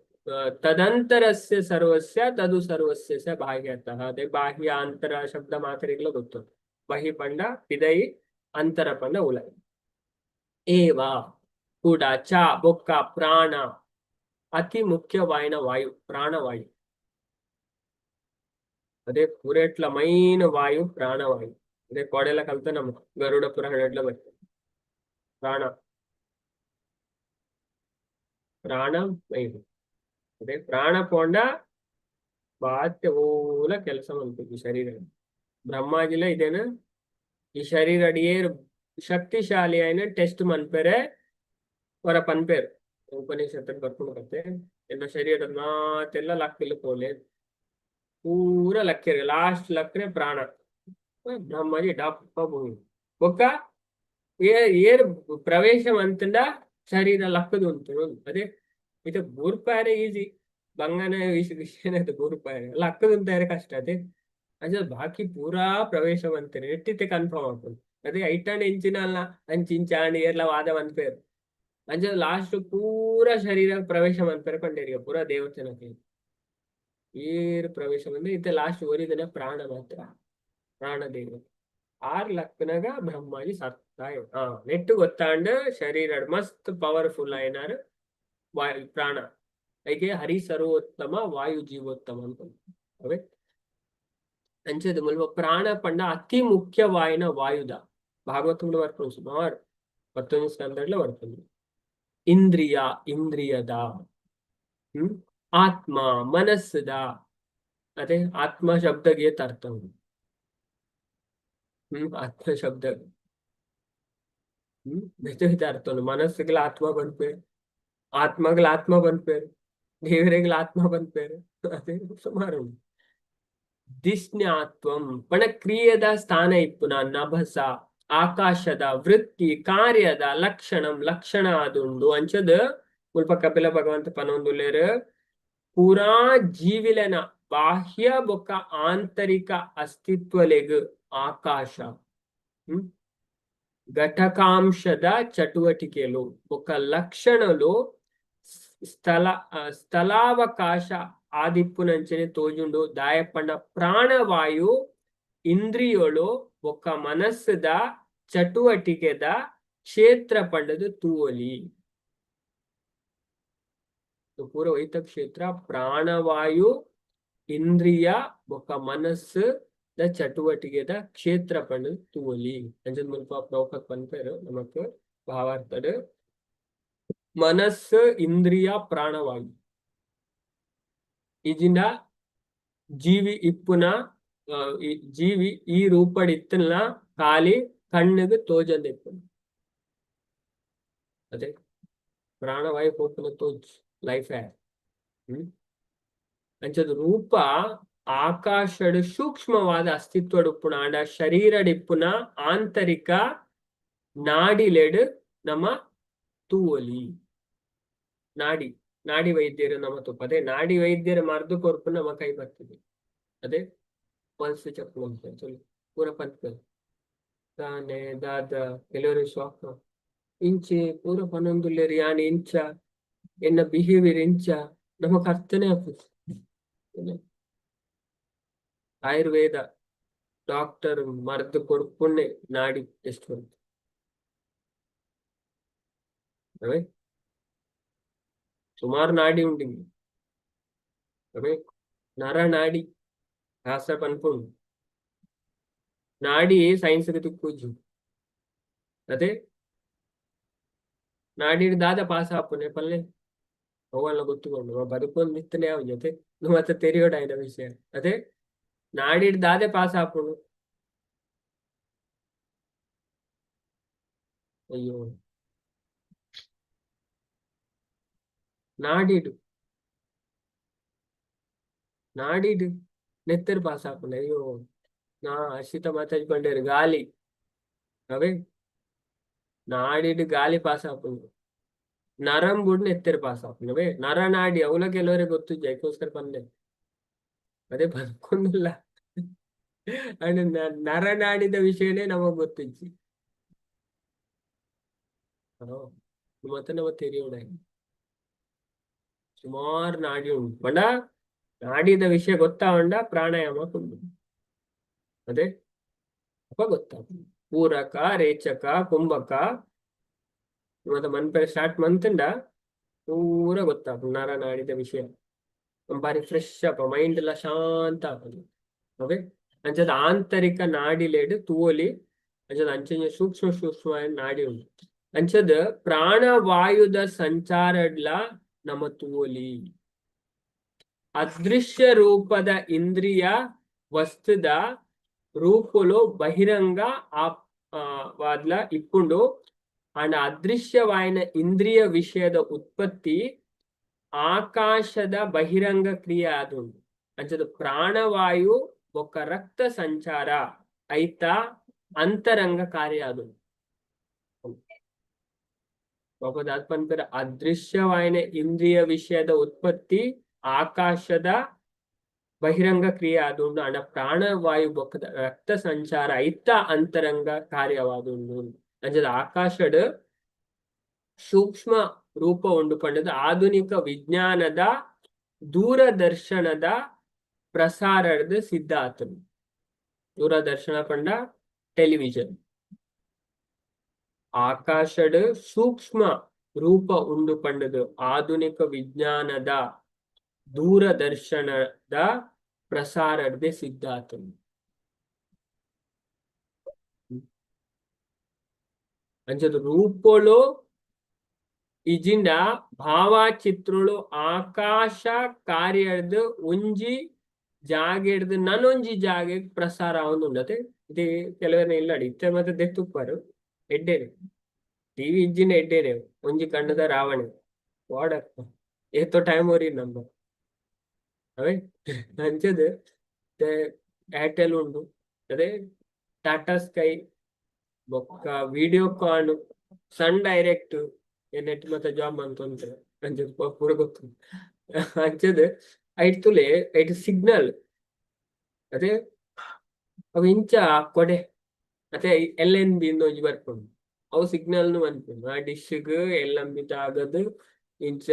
ತದಂತರಸ್ಯ ಸರ್ವಸ್ಯ ತದು ಸರ್ವಸ್ಯ ಸ ಬಾಹ್ಯತಃ. ಅದೇ ಬಾಹ್ಯ ಅಂತರ ಶಬ್ದ ಮಾತ್ರೆಗಳು ಗೊತ್ತು. ಬಹಿ ಪಂಡ ಪಿದೈ, ಅಂತರ ಪಂಡ ಉಲೈ. ಏವ ಕೂಡ, ಚ ಬೊಕ್ಕ, ಪ್ರಾಣ ಅತಿ ಮುಖ್ಯವಾಯಿನ ವಾಯು, ಪ್ರಾಣವಾಯು. ಅದೇ ಪೂರೆಟ್ಲ ಮೈನ್ ವಾಯು ಪ್ರಾಣವಾಯು. ಅದೇ ಕೋಡೆಲ್ಲ ಕಲ್ತ ನಮ್ಮ ಗರುಡ ಪುರಾಣ ಬರ್ತದೆ. ಪ್ರಾಣ ಪ್ರಾಣ ಮೈನ್. ಅದೇ ಪ್ರಾಣ ಪೋಂಡ ಬಾತ್ಯ ಓಲ ಕೆಲಸ ಮನ್ಪುಜಿ ಶರೀರ. ಬ್ರಹ್ಮಾಜಿಲ ಇದೇನು ಈ ಶರೀರ ಏರ್ ಶಕ್ತಿಶಾಲಿ ಆಯ್ನ ಟೆಸ್ಟ್ ಮನ್ಪೆರೆ ಹೊರ ಪನ್ಪೇರು. ಉಪನಿಷತ್ ಬರ್ಕೊಂಡು ಕತೆ. ಎನ್ನ ಶರೀರದ ಮಾತೆಲ್ಲ ಲಕ್ಕಿಲ್ಲ ಪೋಲೆ, ಪೂರ ಲಕ್ಕಿರ, ಲಾಸ್ಟ್ ಲಕ್ರೆ ಪ್ರಾಣ. ಬ್ರಹ್ಮಾಜಿ ಡಪ್ಪ ಭೂಮಿ ಬೊಕ್ಕ ಏರ್ ಪ್ರವೇಶ ಮಂತಂಡ ಶರೀರ ಲಕ್ಕದು ಉಂಟು. ಅದೇ ಇದು ಬೂರ್ಪಾರೆ ಈಜಿ, ಬಂಗನ ವಿಷಯನ ಬೂರ್ಪಾರೆ ಲಕ್ಕದು ಅಂತಾರೆ ಕಷ್ಟ. ಅದೇ ಅಂಚ ಬಾಕಿ ಪೂರಾ ಪ್ರವೇಶ ಮಂತಾರೆ ಎಟ್ಟಿತ್ತೆ ಕನ್ಫರ್ಮ್ ಆಗ್ತದೆ. ಅದೇ ಐಟಾಂಡ ಇಂಚಿನ ಅಲ್ಲ, ಅಂಚ ಇಂಚ ಆಂಡ್ ಏರ್ಲ ವಾದ ಮನ್ಪೇರು. ಅಂಚ ಲಾಸ್ಟ್ ಪೂರಾ ಶರೀರ ಪ್ರವೇಶ ಮನ್ಪೇರೆ ಪಂಡೇರಿಗೆ ಪೂರಾ ದೇವತೆನಕ್ಕೆ ಏರ್ ಪ್ರವೇಶ ಬಂದ್ರೆ ಇತ್ತೆ ಲಾಸ್ಟ್ ಒರಿದನ ಪ್ರಾಣ ಮಾತ್ರ, ಪ್ರಾಣದೇವ ಆರ್ ಲಕ್ಕನಾಗ ಬ್ರಹ್ಮಾಜಿ ಸತ್ತಾಯ. ನೆಟ್ಟು ಗೊತ್ತಾಂಡ ಶರೀರ ಮಸ್ತ್ ಪವರ್ಫುಲ್ ಆಯ್ನಾರು ವಾಯು ಪ್ರಾಣ. ಐಕೆ ಹರಿ ಸರ್ವೋತ್ತಮ ವಾಯು ಜೀವೋತ್ತಮ ಅಂತ ಅವೇ. ಅಂಚದ ಮುಲ್ಪ ಪ್ರಾಣ ಪಂಡ ಅತಿ ಮುಖ್ಯವಾಯಿನ ವಾಯುದ ಭಾಗವತಂలో ಬರ್ಪುಂಡು. ಸುಮಾರು 19 ಸ್ಕಂದಡ್ಲ ಬರ್ಪುಂಡು. ಇಂದ್ರಿಯ ಇಂದ್ರಿಯದ ಆತ್ಮ ಮನಸ್ಸುದ. ಅದೇ ಆತ್ಮ ಶಬ್ದಗೆ ಏತ್ ಅರ್ಥ ಉಂಡು. ಆತ್ಮ ಶಬ್ದ ಬೇತೆ ಬೇತೆ ಅರ್ಥ ಉಂಡು. ಮನಸ್ಸುಗಳ ಆತ್ಮ ಪನ್ಪೇರು, ಆತ್ಮಗಳ ಆತ್ಮ ಪನ್ಪೇರು, ದೇವರೆಗಳ ಆತ್ಮ ಪನ್ಪೇರು. ಅದೇ ಸುಮಾರು ಉಂಡು. ದಿಷ್ಣ್ಯಾತ್ವಂ ಪಣ ಕ್ರಿಯೆದ ಸ್ಥಾನ ಇಪ್ಪುನ ನಭಸ ಆಕಾಶದ ವೃತ್ತಿ ಕಾರ್ಯದ ಲಕ್ಷಣಂ ಲಕ್ಷಣ ಆದುಂಡು. ಅಂಚದ ಮುಲ್ಪ ಕಪಿಲ ಭಗವಂತ ಪನೊಂದುಲ್ಲೆರ್, ಪೂರಾ ಜೀವಿಲನ ಬಾಹ್ಯ ಬೊಕ್ಕ ಆಂತರಿಕ ಅಸ್ತಿತ್ವಲೆಗ್ ಆಕಾಶ ಘಟಕಾಂಶದ ಚಟುವಟಿಕೆಲು ಬೊಕ್ಕ ಲಕ್ಷಣಲು ಸ್ಥಳಾವಕಾಶ ಆದಿಪ್ಪುನಂಚನೆ ತೋಜುಂಡು. ದಾಯಪ್ಪಣ್ಣ ಪ್ರಾಣವಾಯು ಇಂದ್ರಿಯೋಳು ಬೊಕ್ಕ ಮನಸ್ಸುದ ಚಟುವಟಿಕೆದ ಕ್ಷೇತ್ರ ಪಂಡದು ತೂವೊಲಿ. ಪೂರ ವೈತ ಕ್ಷೇತ್ರ ಪ್ರಾಣವಾಯು ಇಂದ್ರಿಯ ಬೊಕ್ಕ ಮನಸ್ಸು the ಚಟುವಟಿಕೆದ ಕ್ಷೇತ್ರ ಪಂಡದು ತೂವೊಲಿ. ಅಂಚದ ಮುಲ್ಪ ಪ್ರಭುಪಾದ ಪನ್ಪೇರು ನಮಕ್ ಭಾವಾರ್ಥಡ್ ಮನಸ್ಸು ಇಂದ್ರಿಯ ಪ್ರಾಣವಾಯು ಇಜಿಂಡ ಜೀವಿ ಇಪ್ಪುನ ಜೀವಿ ಈ ರೂಪಡ್ ಇತ್ತಲ್ಲ ಖಾಲಿ ಕಣ್ಣುಗ್ ತೋಜಂದೆ ಇಪ್ಪುನ. ಅದೇ ಪ್ರಾಣವಾಯು ಪೋಪುನ ತೋಜ್ ಲೈಫ್. ಅಂಚದ ರೂಪ ಆಕಾಶಡ್ ಸೂಕ್ಷ್ಮವಾದ ಅಸ್ತಿತ್ವಡ್ ಉಪ್ಪುನ ಆಂಡ ಶರೀರಡ್ ಇಪ್ಪುನ ಆಂತರಿಕ ನಾಡಿಲೆಡ್ ನಮ್ಮ ತೂವೊಲಿ. ನಾಡಿ ನಾಡಿ ವೈದ್ಯರು ನಮ್ಮ ತುಪ್ಪ. ಅದೇ ನಾಡಿ ವೈದ್ಯರ ಮರ್ದು ಕೊರ್ಪು ನಮ್ಮ ಕೈ ಬರ್ತದೆ. ಅದೇ ಪಲ್ಸ್ ಚೆಕ್ ಮಾಡ್ತಾರೆ, ಪೂರ ಪನ್ಪೆರ್ ದಾನೆ ದಾದ. ಕೆಲವರು ಶಾಕ್, ಇಂಚೆ ಪೂರ ಪನೊಂದುಲ್ಲೆರ್, ಯಾನ್ ಇಂಚ, ಎನ್ನ ಬಿಹೇವಿಯರ್ ಇಂಚ, ನಮಕ್ ಅರ್ಥನೇ ಆಪುಜಿ. ಆಯುರ್ವೇದ ಡಾಕ್ಟರ್ ಮರ್ದು ಕೊರ್ಪುನ್ನೆ ನಾಡಿ ಟೆಸ್ಟ್ ಮಲ್ತ್ ಅವೇ. ಸುಮಾರು ನಾಡಿ ಉಂಡು ಅವೇ ನರನಾಡಿ ಶಾಸ್ತ್ರ ಪನ್ಪುಂಡು. ನಾಡಿ ಸೈನ್ಸ್ ತಿಕ್ಕುಜಿ. ಅದೇ ನಾಡಿಡ್ ದಾದ ಪಾಸ್ ಆಪುನೆ ಪಲ್ಲೆ ಅವೆಲ್ಲ ಗೊತ್ತುಕೊಂಡು ಬದುಕೊಂದು ಇತ್ತನೆ ಅವ್ ಜೊತೆ ಮತ್ತೆ ತೆರಿಯೋಡಾಯ್ನ ವಿಷಯ. ಅದೇ ನಾಡಿಡ್ ದಾದೆ ಪಾಸ್ ಆಪುಂಡು. ಅಯ್ಯೋ, ನಾಡಿಡು ನಾಡಿಡು ನೆತ್ತರ್ ಪಾಸ್ ಆಪುಂಡು. ಅಯ್ಯೋ, ನಾ ಹರ್ಷಿತ ಮಾತಾಜಿ ಪಂಡೇರು ಗಾಲಿ. ಅವೇ ನಾಡಿಡ್ ಗಾಲಿ ಪಾಸ್ ಆಪುಂಡು, ನರಂಬುಡ್ ನೆತ್ತೆರ್ ಪಾಸ್ ಆಪುಂಡು. ಅವೇ ನರನಾಡಿ ಅವಲ ಕೆಲವರಿಗೆ ಗೊತ್ತುಜ್ಜಿ, ಐಕೋಸ್ಕರ ಪಂದೆ. ಅದೇ ಬದುಕೊಂದಿಲ್ಲ ಅಂಡ್ ನರನಾಡಿದ ವಿಷಯನೇ ನಮಗ್ ಗೊತ್ತಿಜ್ಜಿ. ಮತ್ತೆ ನಮ್ಮ ತೆರಿಯೋಡ ಸುಮಾರು ನಾಡಿ ಉಂಟು. ಪಂಡ ನಾಡಿದ ವಿಷಯ ಗೊತ್ತಾವಂಡ ಪ್ರಾಣಾಯಾಮ ಕುಂಡು. ಅದೇ ಅಪ್ಪ ಗೊತ್ತಾಗ ಪೂರಕ ರೇಚಕ ಕುಂಭಕ ಮತ್ತೆ ಮನ್ಪೆರೆ ಸ್ಟಾರ್ಟ್ ಮಂತಂಡ ಪೂರ ಗೊತ್ತಾಪುಂಡು ನರನಾಡಿದ ವಿಷಯ. ಬಾರಿ ಫ್ರೆಶ್ ಅಪ್ಪ, ಮೈಂಡ್ ಎಲ್ಲ ಶಾಂತ ಆಪುಂಡು. ಓಕೆ, ಅಂಚದ ಆಂತರಿಕ ನಾಡಿಲೇಡ್ ತೂವೊಲಿ. ಅಂಚದ ಅಂಚನೆ ಸೂಕ್ಷ್ಮ ಸೂಕ್ಷ್ಮ ನಾಡಿ ಉಂಟು. ಅಂಚದ ಪ್ರಾಣವಾಯುದ ಸಂಚಾರಡ್ಲ ನಮ ತೂವೊಲಿ. ಅದೃಶ್ಯ ರೂಪದ ಇಂದ್ರಿಯ ವಸ್ತುದ ರೂಪುಲು ಬಹಿರಂಗ ಆ ವಾದ್ಲ ಇಪ್ಪುಂಡು. ಆಂಡ ಅದೃಶ್ಯವಾಯಿನ ಇಂದ್ರಿಯ ವಿಷಯದ ಉತ್ಪತ್ತಿ ಆಕಾಶದ ಬಹಿರಂಗ ಕ್ರಿಯೆ ಆದುಂಡು. ಅಂಚದ ಪ್ರಾಣವಾಯು ಬೊಕ್ಕ ರಕ್ತ ಸಂಚಾರ ಐತ ಅಂತರಂಗ ಕಾರ್ಯ ಆದುಂಡು. ಪನ್ಪೆರ್, ಅದೃಶ್ಯವಾಯಿನ ಇಂದ್ರಿಯ ವಿಷಯದ ಉತ್ಪತ್ತಿ ಆಕಾಶದ ಬಹಿರಂಗ ಕ್ರಿಯೆ ಆದುಂಡು, ಅಂಡ ಪ್ರಾಣವಾಯು ಬೊಕ್ಕದ ರಕ್ತ ಸಂಚಾರ ಐತ ಅಂತರಂಗ ಕಾರ್ಯವಾದುಂಡು. ಅಂಚದ ಆಕಾಶಡ್ ಸೂಕ್ಷ್ಮ ರೂಪ ಉಂಡು ಪಂಡದು ಆಧುನಿಕ ವಿಜ್ಞಾನದ ದೂರದರ್ಶನದ ಪ್ರಸಾರದ ಸಿದ್ಧ ಆತನು. ದೂರದರ್ಶನ ಪಂಡ ಟೆಲಿವಿಷನ್. ಆಕಾಶಡ್ ಸೂಕ್ಷ್ಮ ರೂಪ ಉಂಡು ಪಂಡದು ಆಧುನಿಕ ವಿಜ್ಞಾನದ ದೂರದರ್ಶನದ ಪ್ರಸಾರಡ್ದೆ ಸಿದ್ಧ ಆತನು. ಅಂಚದ ರೂಪೊಳು ಇಜಿಂಡ ಭಾವಚಿತ್ರಳು ಆಕಾಶ ಕಾರ್ಯದ ಒಂಜಿ ಜಾಗೆಡ್ದು ನನೊಂಜಿ ಜಾಗೆಗ್ ಪ್ರಸಾರ ಆವೊಂದುಂಡು. ಅತೆ ಇದು ಕೆಲವೆರ್ನ ಇಲ್ಲಡ್ ಇತ್ತೆ ಮಾತ ದೆತ್ತುಪ್ಪರು ಎಡ್ಡೇನೆ. ಟಿವಿ ಇಜ್ಜಿಂಡ ಎಡ್ಡೇನೆ, ಒಂಜಿ ಕಣ್ಣುದ ರಾವಣೆ ವಾಡಪ್ಪ ಏತೋ ಟೈಮ್ ಒರಿ ನಮ್ಮ ಅವೇ. ಅಂಚದ ಏರ್ಟೆಲ್ ಉಂಡು, ಅದೇ ಟಾಟಾ ಸ್ಕೈ ಬೊಕ್ಕ ವಿಡಿಯೋಕಾನ್, ಸನ್ ಡೈರೆಕ್ಟ್ ನೆಟ್ ಮಾತ ಜಾಬ್ ಮಂತೊಂತೆ. ಅಂಚದ ಪೂರ ಗೊತ್ತುಂಡು. ಅಂಚದ ಐಟ್ ತೂಲೆ, ಐಟ್ ಸಿಗ್ನಲ್ ಅದೇ ಅವು ಇಂಚ ಕೊಡೆ ಅತೆ ಎಲ್ ಎನ್ ಬಿ ಇಂದ್ ಒಂಜಿ ಬರ್ಪುಂಡು. ಅವು ಸಿಗ್ನಲ್ ನು ಮನ್ಪುಂಡು. ಆ ಡಿಶ್ ಗ್ ಎಲ್ ಎನ್ ಬಿ ಆಗದ್ ಇಂಚ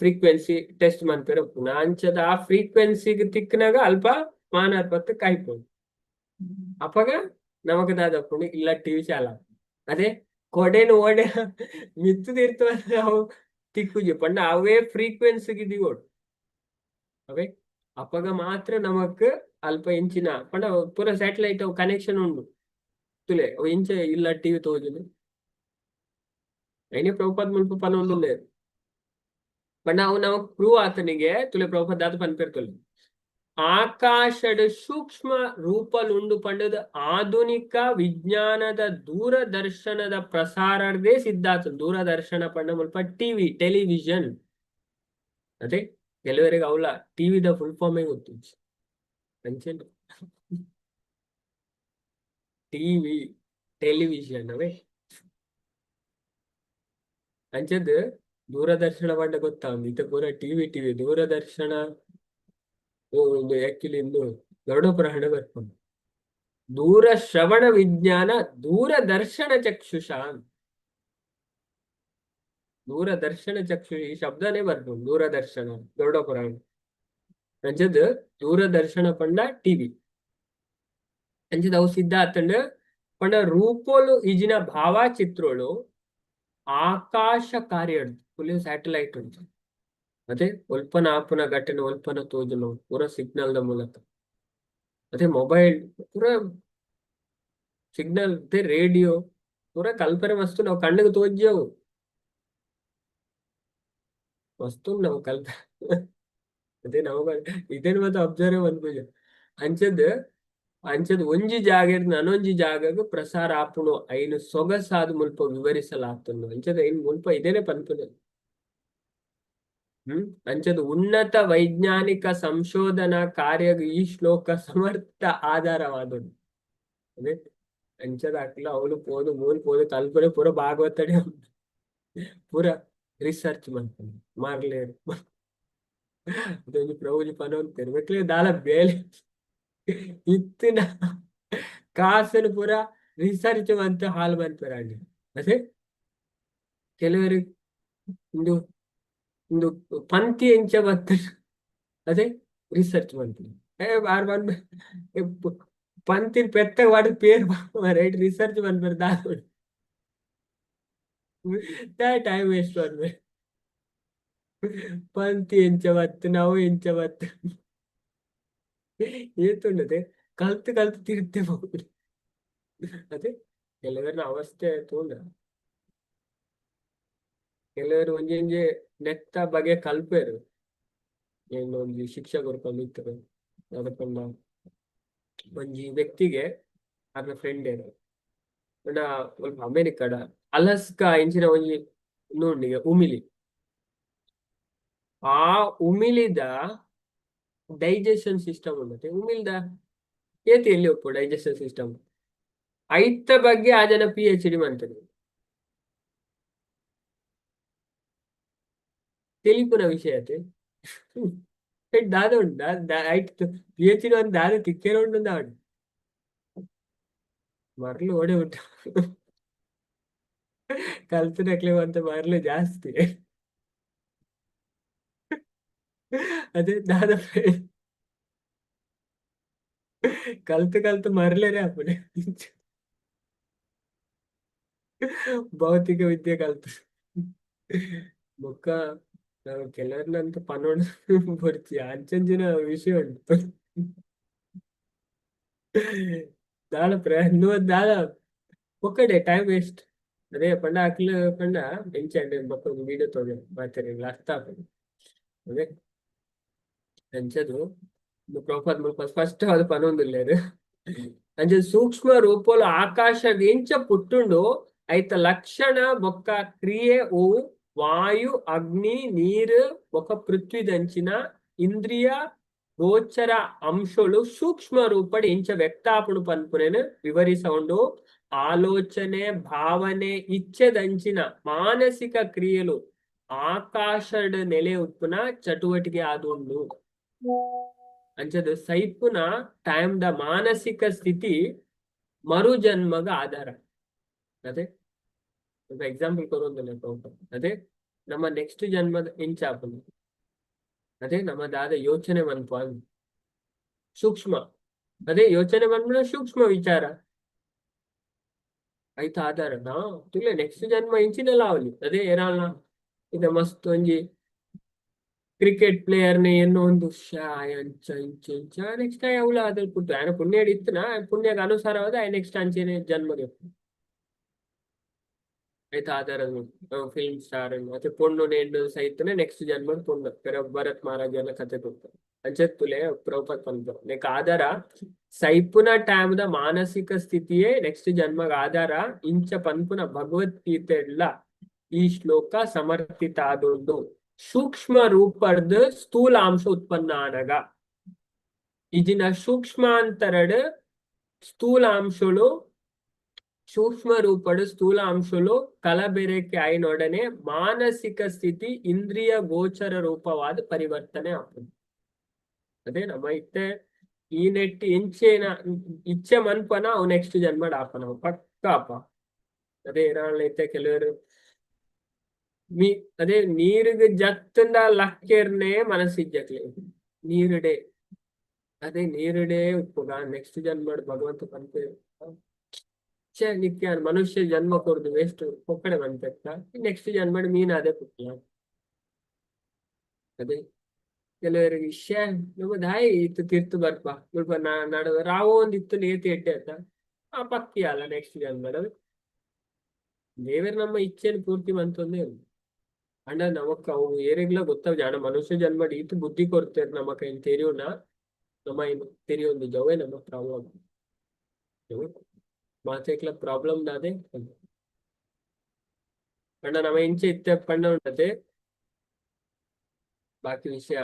ಫ್ರೀಕ್ವೆನ್ಸಿ ಟೆಸ್ಟ್ ಮನ್ಪೆರೆ ಉಪ್ಪುಂಡು. ಅಂಚದ ಆ ಫ್ರೀಕ್ವೆನ್ಸಿಗ್ ತಿಕ್ಕ್ನಗ ಅಲ್ಪ ಮಾನಾರ್ ಪತ್ತ್ ಕಾಯ್ಪುಂಡು. ಅಪಗ ನಮಕ್ ದಾದ ಉಪ್ಪುಂಡು? ಇಲ್ಲ ಟಿವಿ ಚಾಲ. ಅದೇ ಕೊಡೆನ್ ಓಡೆ ಮಿತ್ತ್ ತಿರ್ತ್ ಅವು ತಿಕ್ಕುಜಿ ಪಂಡ ಅವೇ ಫ್ರೀಕ್ವೆನ್ಸಿಗ್ ದಿವೊಡು ಅವೇ. ಅಪಗ ಮಾತ್ರ ನಮಕ್ ಅಲ್ಪ ಇಂಚಿನ ಪಂಡ ಪೂರ ಸ್ಯಾಟಲೈಟ್ ಅವು ಕನೆಕ್ಷನ್ ಉಂಡು. ತೂಲೆ, ಅವು ಇಂಚ ಇಲ್ಲ ಟಿವಿ ತೋಜುಂಡು. ಐನೆ ಪ್ರಭುಪಾದ್ ಮುಲ್ಪ ಪನೊಂದುಲ್ಲೆರ್. ಪಂಡ ಅವು ನಮಕ್ ಪ್ರೂವ್ ಆತನಿಗೆ. ತುಲೆ, ಪ್ರಭುಪಾದ್ ದಾದ ಪನ್ಪೆರ್ ತುಲೆ. ಆಕಾಶಡ್ ಸೂಕ್ಷ್ಮ ರೂಪಲುಂಡು ಪಂಡದ್ ಆಧುನಿಕ ವಿಜ್ಞಾನದ ದೂರದರ್ಶನದ ಪ್ರಸಾರರ್ದೇ ಸಿದ್ಧಾಂತ. ದೂರದರ್ಶನ ಪಂಡ ಮುಲ್ಪ ಟಿವಿ, ಟೆಲಿವಿಷನ್. ಅದೇ ಕೆಲವರಿಗೆ ಅವಲ ಟಿವಿದ ಫುಲ್ ಫಾರ್ಮೇ ಗೊತ್ತಿಜ್ಜಿ. ಅಂಚೆನೆ ಟಿವಿ, ಟೆಲಿವಿಷನ್ ಅವೇ. ಅಂಚದ್ ದೂರದರ್ಶನ ಪಂಡ ಗೊತ್ತಾಂದ್ ಇತ್ತೆ ಪೂರ ಟಿವಿ ಟಿವಿ ದೂರದರ್ಶನ. ಉಂದು ಆಕ್ಚುಲಿ ಇಂದು ಗರುಡ ಪುರಾಣ ಬರ್ಪುಂಡು. ದೂರ ಶ್ರವಣ ವಿಜ್ಞಾನ ದೂರದರ್ಶನ ಚಕ್ಷುಷ. ದೂರದರ್ಶನ ಚಕ್ಷು ಈ ಶಬ್ದನೇ ಬರ್ಪುಂಡು. ದೂರದರ್ಶನ ಗರುಡ ಪುರಾಣ. ಅಂಚದ್ ದೂರದರ್ಶನ ಪಂಡ ಟಿವಿ. ಅಂಚದ ಅವು ಸಿದ್ಧ ಆತಂಡ್ ಪಂಡ ರೂಪೋಲು ಇಜಿನ ಭಾವಚಿತ್ರೊಳು ಆಕಾಶ ಕಾರ್ಯ ಫುಲ್ ಸ್ಯಾಟಲೈಟ್ ಉಂಟು. ಅದೇ ಒಲ್ಪನ ಆಪುನ ಘಟನೆ ಒಲ್ಪನ ತೋಜುನ ಪೂರ ಸಿಗ್ನಲ್ the ಮೂಲಕ. ಅದೇ ಮೊಬೈಲ್ ಪೂರ ಸಿಗ್ನಲ್, ಅದೇ ರೇಡಿಯೋ ಪೂರ ಕಲ್ಪನೆ ವಸ್ತು ನಾವು ಕಣ್ಣಿಗೆ ತೋಜ್ಯವು ವಸ್ತು ನಾವು ಕಲ್ಪ. ಅದೇ ನಮಗ ಇದೇನು ಮತ್ತೆ ಅಬ್ಸರ್ವ್ ಮನ್ಪುಜ. ಅಂಚದ್ ಅಂಚದ್ ಒಂಜಿ ಜಾಗೆರ್ದ್ ನನೊಂಜಿ ಜಾಗಗ್ ಪ್ರಸಾರ ಆಪುಣು ಐನ್ ಸೊಗಸಾದ್ ಮುಲ್ಪ ವಿವರಿಸಲಾತುಂಡು. ಅಂಚದ ಐನ್ ಮುಲ್ಪ ಇದೇನೆ ಪನ್ಪುನೆ. ಅಂಚದ ಉನ್ನತ ವೈಜ್ಞಾನಿಕ ಸಂಶೋಧನಾ ಕಾರ್ಯಗ್ ಈ ಶ್ಲೋಕ ಸಮರ್ಥ ಆಧಾರವಾದುಂಡು. ಅದೇ ಅಂಚದ ಅಕ್ಲ ಅವ್ಲು ಪೋದು ಮೂಲು ಪೋದು ಕಲ್ಪನೆ ಪೂರ ಭಾಗವತಡೆ ಪೂರ ರಿಸರ್ಚ್ ಮನ್ಪುನು ಮಾರ್ಲೇರ್. ಅದೊಂಜಿ ಪ್ರಭುಜಿ ಪನೊಂತೆರ್, ಮೆಕ್ಲೆ ದಾಲ ಬೇಲೆ ಇತ್ತಿನ ಕಾಸುನು ಪೂರ ರಿಸರ್ಚ್ ಮಂತ್ ಹಾಲ್ ಮನ್ಪೆರಾಂಡ್. ಅದೇ ಕೆಲವರು ಇಂದು ಇಂದು ಪಂತಿ ಎಂಚ ಬತ್ತ ಅದೇ ರಿಸರ್ಚ್ ಮನ್ಪುನು. ಏ ಆರ್ ಪನ್ಪೆ, ಪಂತಿನ್ ಪೆತ್ತ ವಾಡ್ ಪೇರ್ ರೈಟ್ ರಿಸರ್ಚ್ ಮನ್ಪೆರ್ ದಾದ ಟೈಮ್ ವೇಸ್ಟ್ ಮನ್ಪೆ. ಪಂತಿ ಎಂಚ ಬತ್ತು, ನಾವು ಎಂಚ ಬತ್ತು ಏತುಂಡದೆ ಕಲ್ತ್ ಕಲ್ತ್ ತಿರ್ತೆ ಹೋಗುದು. ಅದೇ ಕೆಲವರ್ನ ಅವಸ್ಥೆ ತೂಂಡ ಕೆಲವರು ಒಂಜೊಂಜಿ ನೆತ್ತ ಬಗೆ ಕಲ್ಪೆರ್. ಏನು ಒಂಜಿ ಶಿಕ್ಷಕರು ಕಲಿತರು. ದಾದ ಪಂಡ ಒಂಜಿ ವ್ಯಕ್ತಿಗೆ ಆರ್ನ ಫ್ರೆಂಡ್ ಏನು ಪಂಡ ಒಲ್ಪ ಅಮೆರಿಕಡ ಅಲಸ್ಕಾ ಇಂಚಿನ ಒಂಜಿ ಉಂದು ಉಮಿಲಿ. ಆ ಉಮಿಲಿದ ಡೈಜೆಷನ್ ಸಿಸ್ಟಮ್ ಉಂಡತೆ. ಉಮಿಲ್ದ ಏತ್ ಎಲ್ಲಿ ಒಪ್ಪು ಡೈಜೆಷನ್ ಸಿಸ್ಟಮ್ ಐತ ಬಗ್ಗೆ ಆ ಜನ ಪಿಎಚ್‌ಡಿ ಮಂತದೆ. ತೆಲಿಪುನ ವಿಷಯ ಅತೆ. ದಾದ ಉಂಡು ಐಟ್ ಪಿಎಚ್‌ಡಿ ಒಂದು ದಾದ ತಿಕ್ಕೆರೆ ಉಂಡು ಆವಡ್ ಮರ್ಲು ಓಡೆ ಉಂಟು ಕಲ್ತಿನಕ್ಲೆ ಅಂತ ಮರ್ಲು ಜಾಸ್ತಿ. ಅದೇ ದಾದ ಕಲ್ತು ಕಲ್ತು ಮರ್ಲೇನೆ ಆಪುಂಡು. ಭೌತಿಕ ವಿದ್ಯೆ ಕಲ್ತು ಬೊಕ್ಕ ಕೆಲವರ್ನಂತ ಪನೊಡು ಬೊಡ್ಚಿ ಅಂಚಂಚಿನ ವಿಷಯ ಉಂಟು. ದಾಲ ಪ್ರಯತ್ನ ದಾಲ ಒಕ್ಕಡೆ ಟೈಮ್ ವೇಸ್ಟ್. ಅದೇ ಪಂಡ ಅಕ್ಲು ಪಂಡ ಎಂಚ ಬೊಕ್ಕ ವಿಡಿಯೋ ತೋಜ ಮಾತೆರೆಗ್ಲ ಅರ್ಥ ಆಪುಂಡು. ಅದೇ ಅಂಚದು ಪ್ರಭುಪಾದ ಮುಲ್ಪ ಸ್ಪಷ್ಟವಾದ್ ಪನೊಂದುಲ್ಲೆರ್. ಅಂಚ ಸೂಕ್ಷ್ಮ ರೂಪೊಲು ಆಕಾಶದ ಎಂಚ ಪುಟ್ಟುಂಡು ಐತ ಲಕ್ಷಣ ಬೊಕ್ಕ ಕ್ರಿಯೆ ಓ ವಾಯು ಅಗ್ನಿ ನೀರು ಬೊಕ್ಕ ಪೃಥ್ವಿದಂಚಿನ ಇಂದ್ರಿಯ ಗೋಚರ ಅಂಶಗಳು ಸೂಕ್ಷ್ಮ ರೂಪಡ್ ಇಂಚ ವ್ಯಕ್ತಾಪುಣು ಪನ್ಪುನೆನ್ ವಿವರಿಸೌಂಡು. ಆಲೋಚನೆ ಭಾವನೆ ಇಚ್ಛೆದಂಚಿನ ಮಾನಸಿಕ ಕ್ರಿಯೆಲು ಆಕಾಶಡ್ ನೆಲೆ ಉಪ್ಪುನ ಚಟುವಟಿಕೆ ಆದುಂಡು. ಅಂಚದ ಸೈಪುನ ಟೈಮ್ the ಮಾನಸಿಕ ಸ್ಥಿತಿ ಮರುಜನ್ಮಗ ಆಧಾರ. ಅದೇ ಎಕ್ಸಾಂಪಲ್ ಕೊರೊಂದುಲ್ಲೆ ಪ್ರಭುಪಾದ. ಅದೇ ನಮ್ಮ ನೆಕ್ಸ್ಟ್ ಜನ್ಮದ ಇಂಚ ಆಪುಂಡು. ಅದೇ ನಮ್ಮ ದಾದ ಯೋಚನೆ ಮನ್ಪುವ ಸೂಕ್ಷ್ಮ. ಅದೇ ಯೋಚನೆ ಮನ್ಪುನ ಸೂಕ್ಷ್ಮ ವಿಚಾರ ಐತ ಆಧಾರ ತುಲೆ ನೆಕ್ಸ್ಟ್ ಜನ್ಮ ಇಂಚಿನೆಲ್ಲ ಆವಲಿ. ಅದೇ ಏರಾಲ್ನ ಇದ ಮಸ್ತ್ ಒಂಜಿ ಕ್ರಿಕೆಟ್ ಪ್ಲೇಯರ್ ನೆ ಎನ್ನೋ ಒಂದು ಶಾಯ್ ಅಂಚ ಇಂಚ ಇಂಚ ನೆಕ್ಸ್ಟ್ ಅವ್ಲ ಅದ್ರ ಪುಟ್ಟು ಆಯನ ಪುಣ್ಯ ಇತ್ತನ ಪುಣ್ಯದ ಅನುಸಾರವಾದ ಆಯ್ ನೆಕ್ಸ್ಟ್ ಅಂಚೆನೆ ಜನ್ಮ ಐತ ಆಧಾರ ಫಿಲ್ಮ್ ಸ್ಟಾರ್ ಮತ್ತೆ ಪೊಣ್ಣು ನೇಂಡು ಸೈತನೆ ನೆಕ್ಸ್ಟ್ ಜನ್ಮ ಪೊಣ್ಣು ಭರತ್ ಮಹಾರಾಜನ ಕತೆ ಕೊಡ್ತಾರೆ. ಅಂಚೆತ್ತುಲೆ ಪ್ರಭುಪಾದ ಪನ್ಪೆರ್ ನೆಕ್ ಆಧಾರ ಸೈಪುನ ಟೈಮ್ the ಮಾನಸಿಕ ಸ್ಥಿತಿಯೇ ನೆಕ್ಸ್ಟ್ ಜನ್ಮಗ್ ಆಧಾರ. ಇಂಚ ಪನ್ಪುನ ಭಗವದ್ಗೀತೆಡ್ಲ ಈ ಶ್ಲೋಕ ಸಮರ್ಥಿತ ಆದುಂಡು. ಸೂಕ್ಷ್ಮ ರೂಪರ್ದ್ ಸ್ಥೂಲಾಂಶ ಉತ್ಪನ್ನ ಆನಗ ಇಜಿನ ಸೂಕ್ಷ್ಮಾಂತರಡ್ ಸ್ಥೂಲಾಂಶಲು ಸೂಕ್ಷ್ಮ ರೂಪಡ್ ಸ್ಥೂಲ ಅಂಶಲು ಕಲಬೆರಕೆ ಆಯಿನೊಡನೆ ಮಾನಸಿಕ ಸ್ಥಿತಿ ಇಂದ್ರಿಯ ಗೋಚರ ರೂಪವಾದ ಪರಿವರ್ತನೆ ಆಪುಂಡು. ಅದೇ ನಮ್ಮ ಇತ್ತೆ ಈ ನೆಟ್ ಎಂಚೇನ ಇಚ್ಛೆ ಮನ್ಪನ ಅವು ನೆಕ್ಸ್ಟ್ ಜನ್ಮಡ್ ಆಪನ ಅವು ಪಕ್ಕ ಆಪ. ಅದೇ ಇರಾನ್ಲ ಇತ್ತೆ ಕೆಲವರು ಮೀ ಅದೇ ನೀರಿಗೆ ಜತ್ತಂಡ ಲಕ್ಕೆರ್ನೆ ಮನಸ್ಸಿಜ್ಜಕ್ಲೆ ನೀರುಡೆ. ಅದೇ ನೀರುಡೆ ಉಪ್ಪುಗ ನೆಕ್ಸ್ಟ್ ಜನ್ಮಡ್ ಭಗವಂತ ಪನ್ಪೆ ಛೆ ನಿತ್ಯ ಮನುಷ್ಯ ಜನ್ಮ ಕೊರ್ದು ವೇಸ್ಟ್ ಪೊಕ್ಕಡೆ ಮನ್ಪೆತ್ತ ನೆಕ್ಸ್ಟ್ ಜನ್ಮಡ್ ಮೀನ್ ಅದೇ ಪುಟ್ಟಲ. ಅದೇ ಕೆಲವರಿಗೆ ಶ್ಯೆ ನಮ್ಮ ದಾಯಿ ಇತ್ತು ತೀರ್ತು ಬರ್ಪ ಮುಲ್ಪ ನಡ ರಾವೋ ಒಂದ್ ಇತ್ತು ನೇತಿ ಎಡ್ಡೆ ಆತ ಆ ಪಕ್ಕಿ ಅಲ್ಲ ನೆಕ್ಸ್ಟ್ ಜನ್ಮಡ್ ದೇವರು ನಮ್ಮ ಇಚ್ಛೆಯನ್ನು ಪೂರ್ತಿ ಮಂತೊಂದೇ ಅಂಡ ನಮಕ್ ಅವು ಏರೆಗ್ಲ ಗೊತ್ತಾವ್ ಜಾಣ ಮನುಷ್ಯ ಜನ್ಮಡ್ ಈತ್ ಬುದ್ಧಿ ಕೊಡ್ತೇರ್ ನಮಕ್ ಏನ್ ತೆರಿಯುನ ನಮ್ಮ ಏನು ತೆರಿಯೊಂದು ಜವೇ ನಮ್ಮ ಪ್ರಾಬ್ಲಮ್ ಮಾತೆಕ್ಲ ಪ್ರಾಬ್ಲಮ್ ದಾದೆ. ಪಂಡ ನಮ್ಮ ಇಂಚೆ ಇತ್ತೆ ಪಂಡ ಉಂಡತೆ ಬಾಕಿ ವಿಷಯ.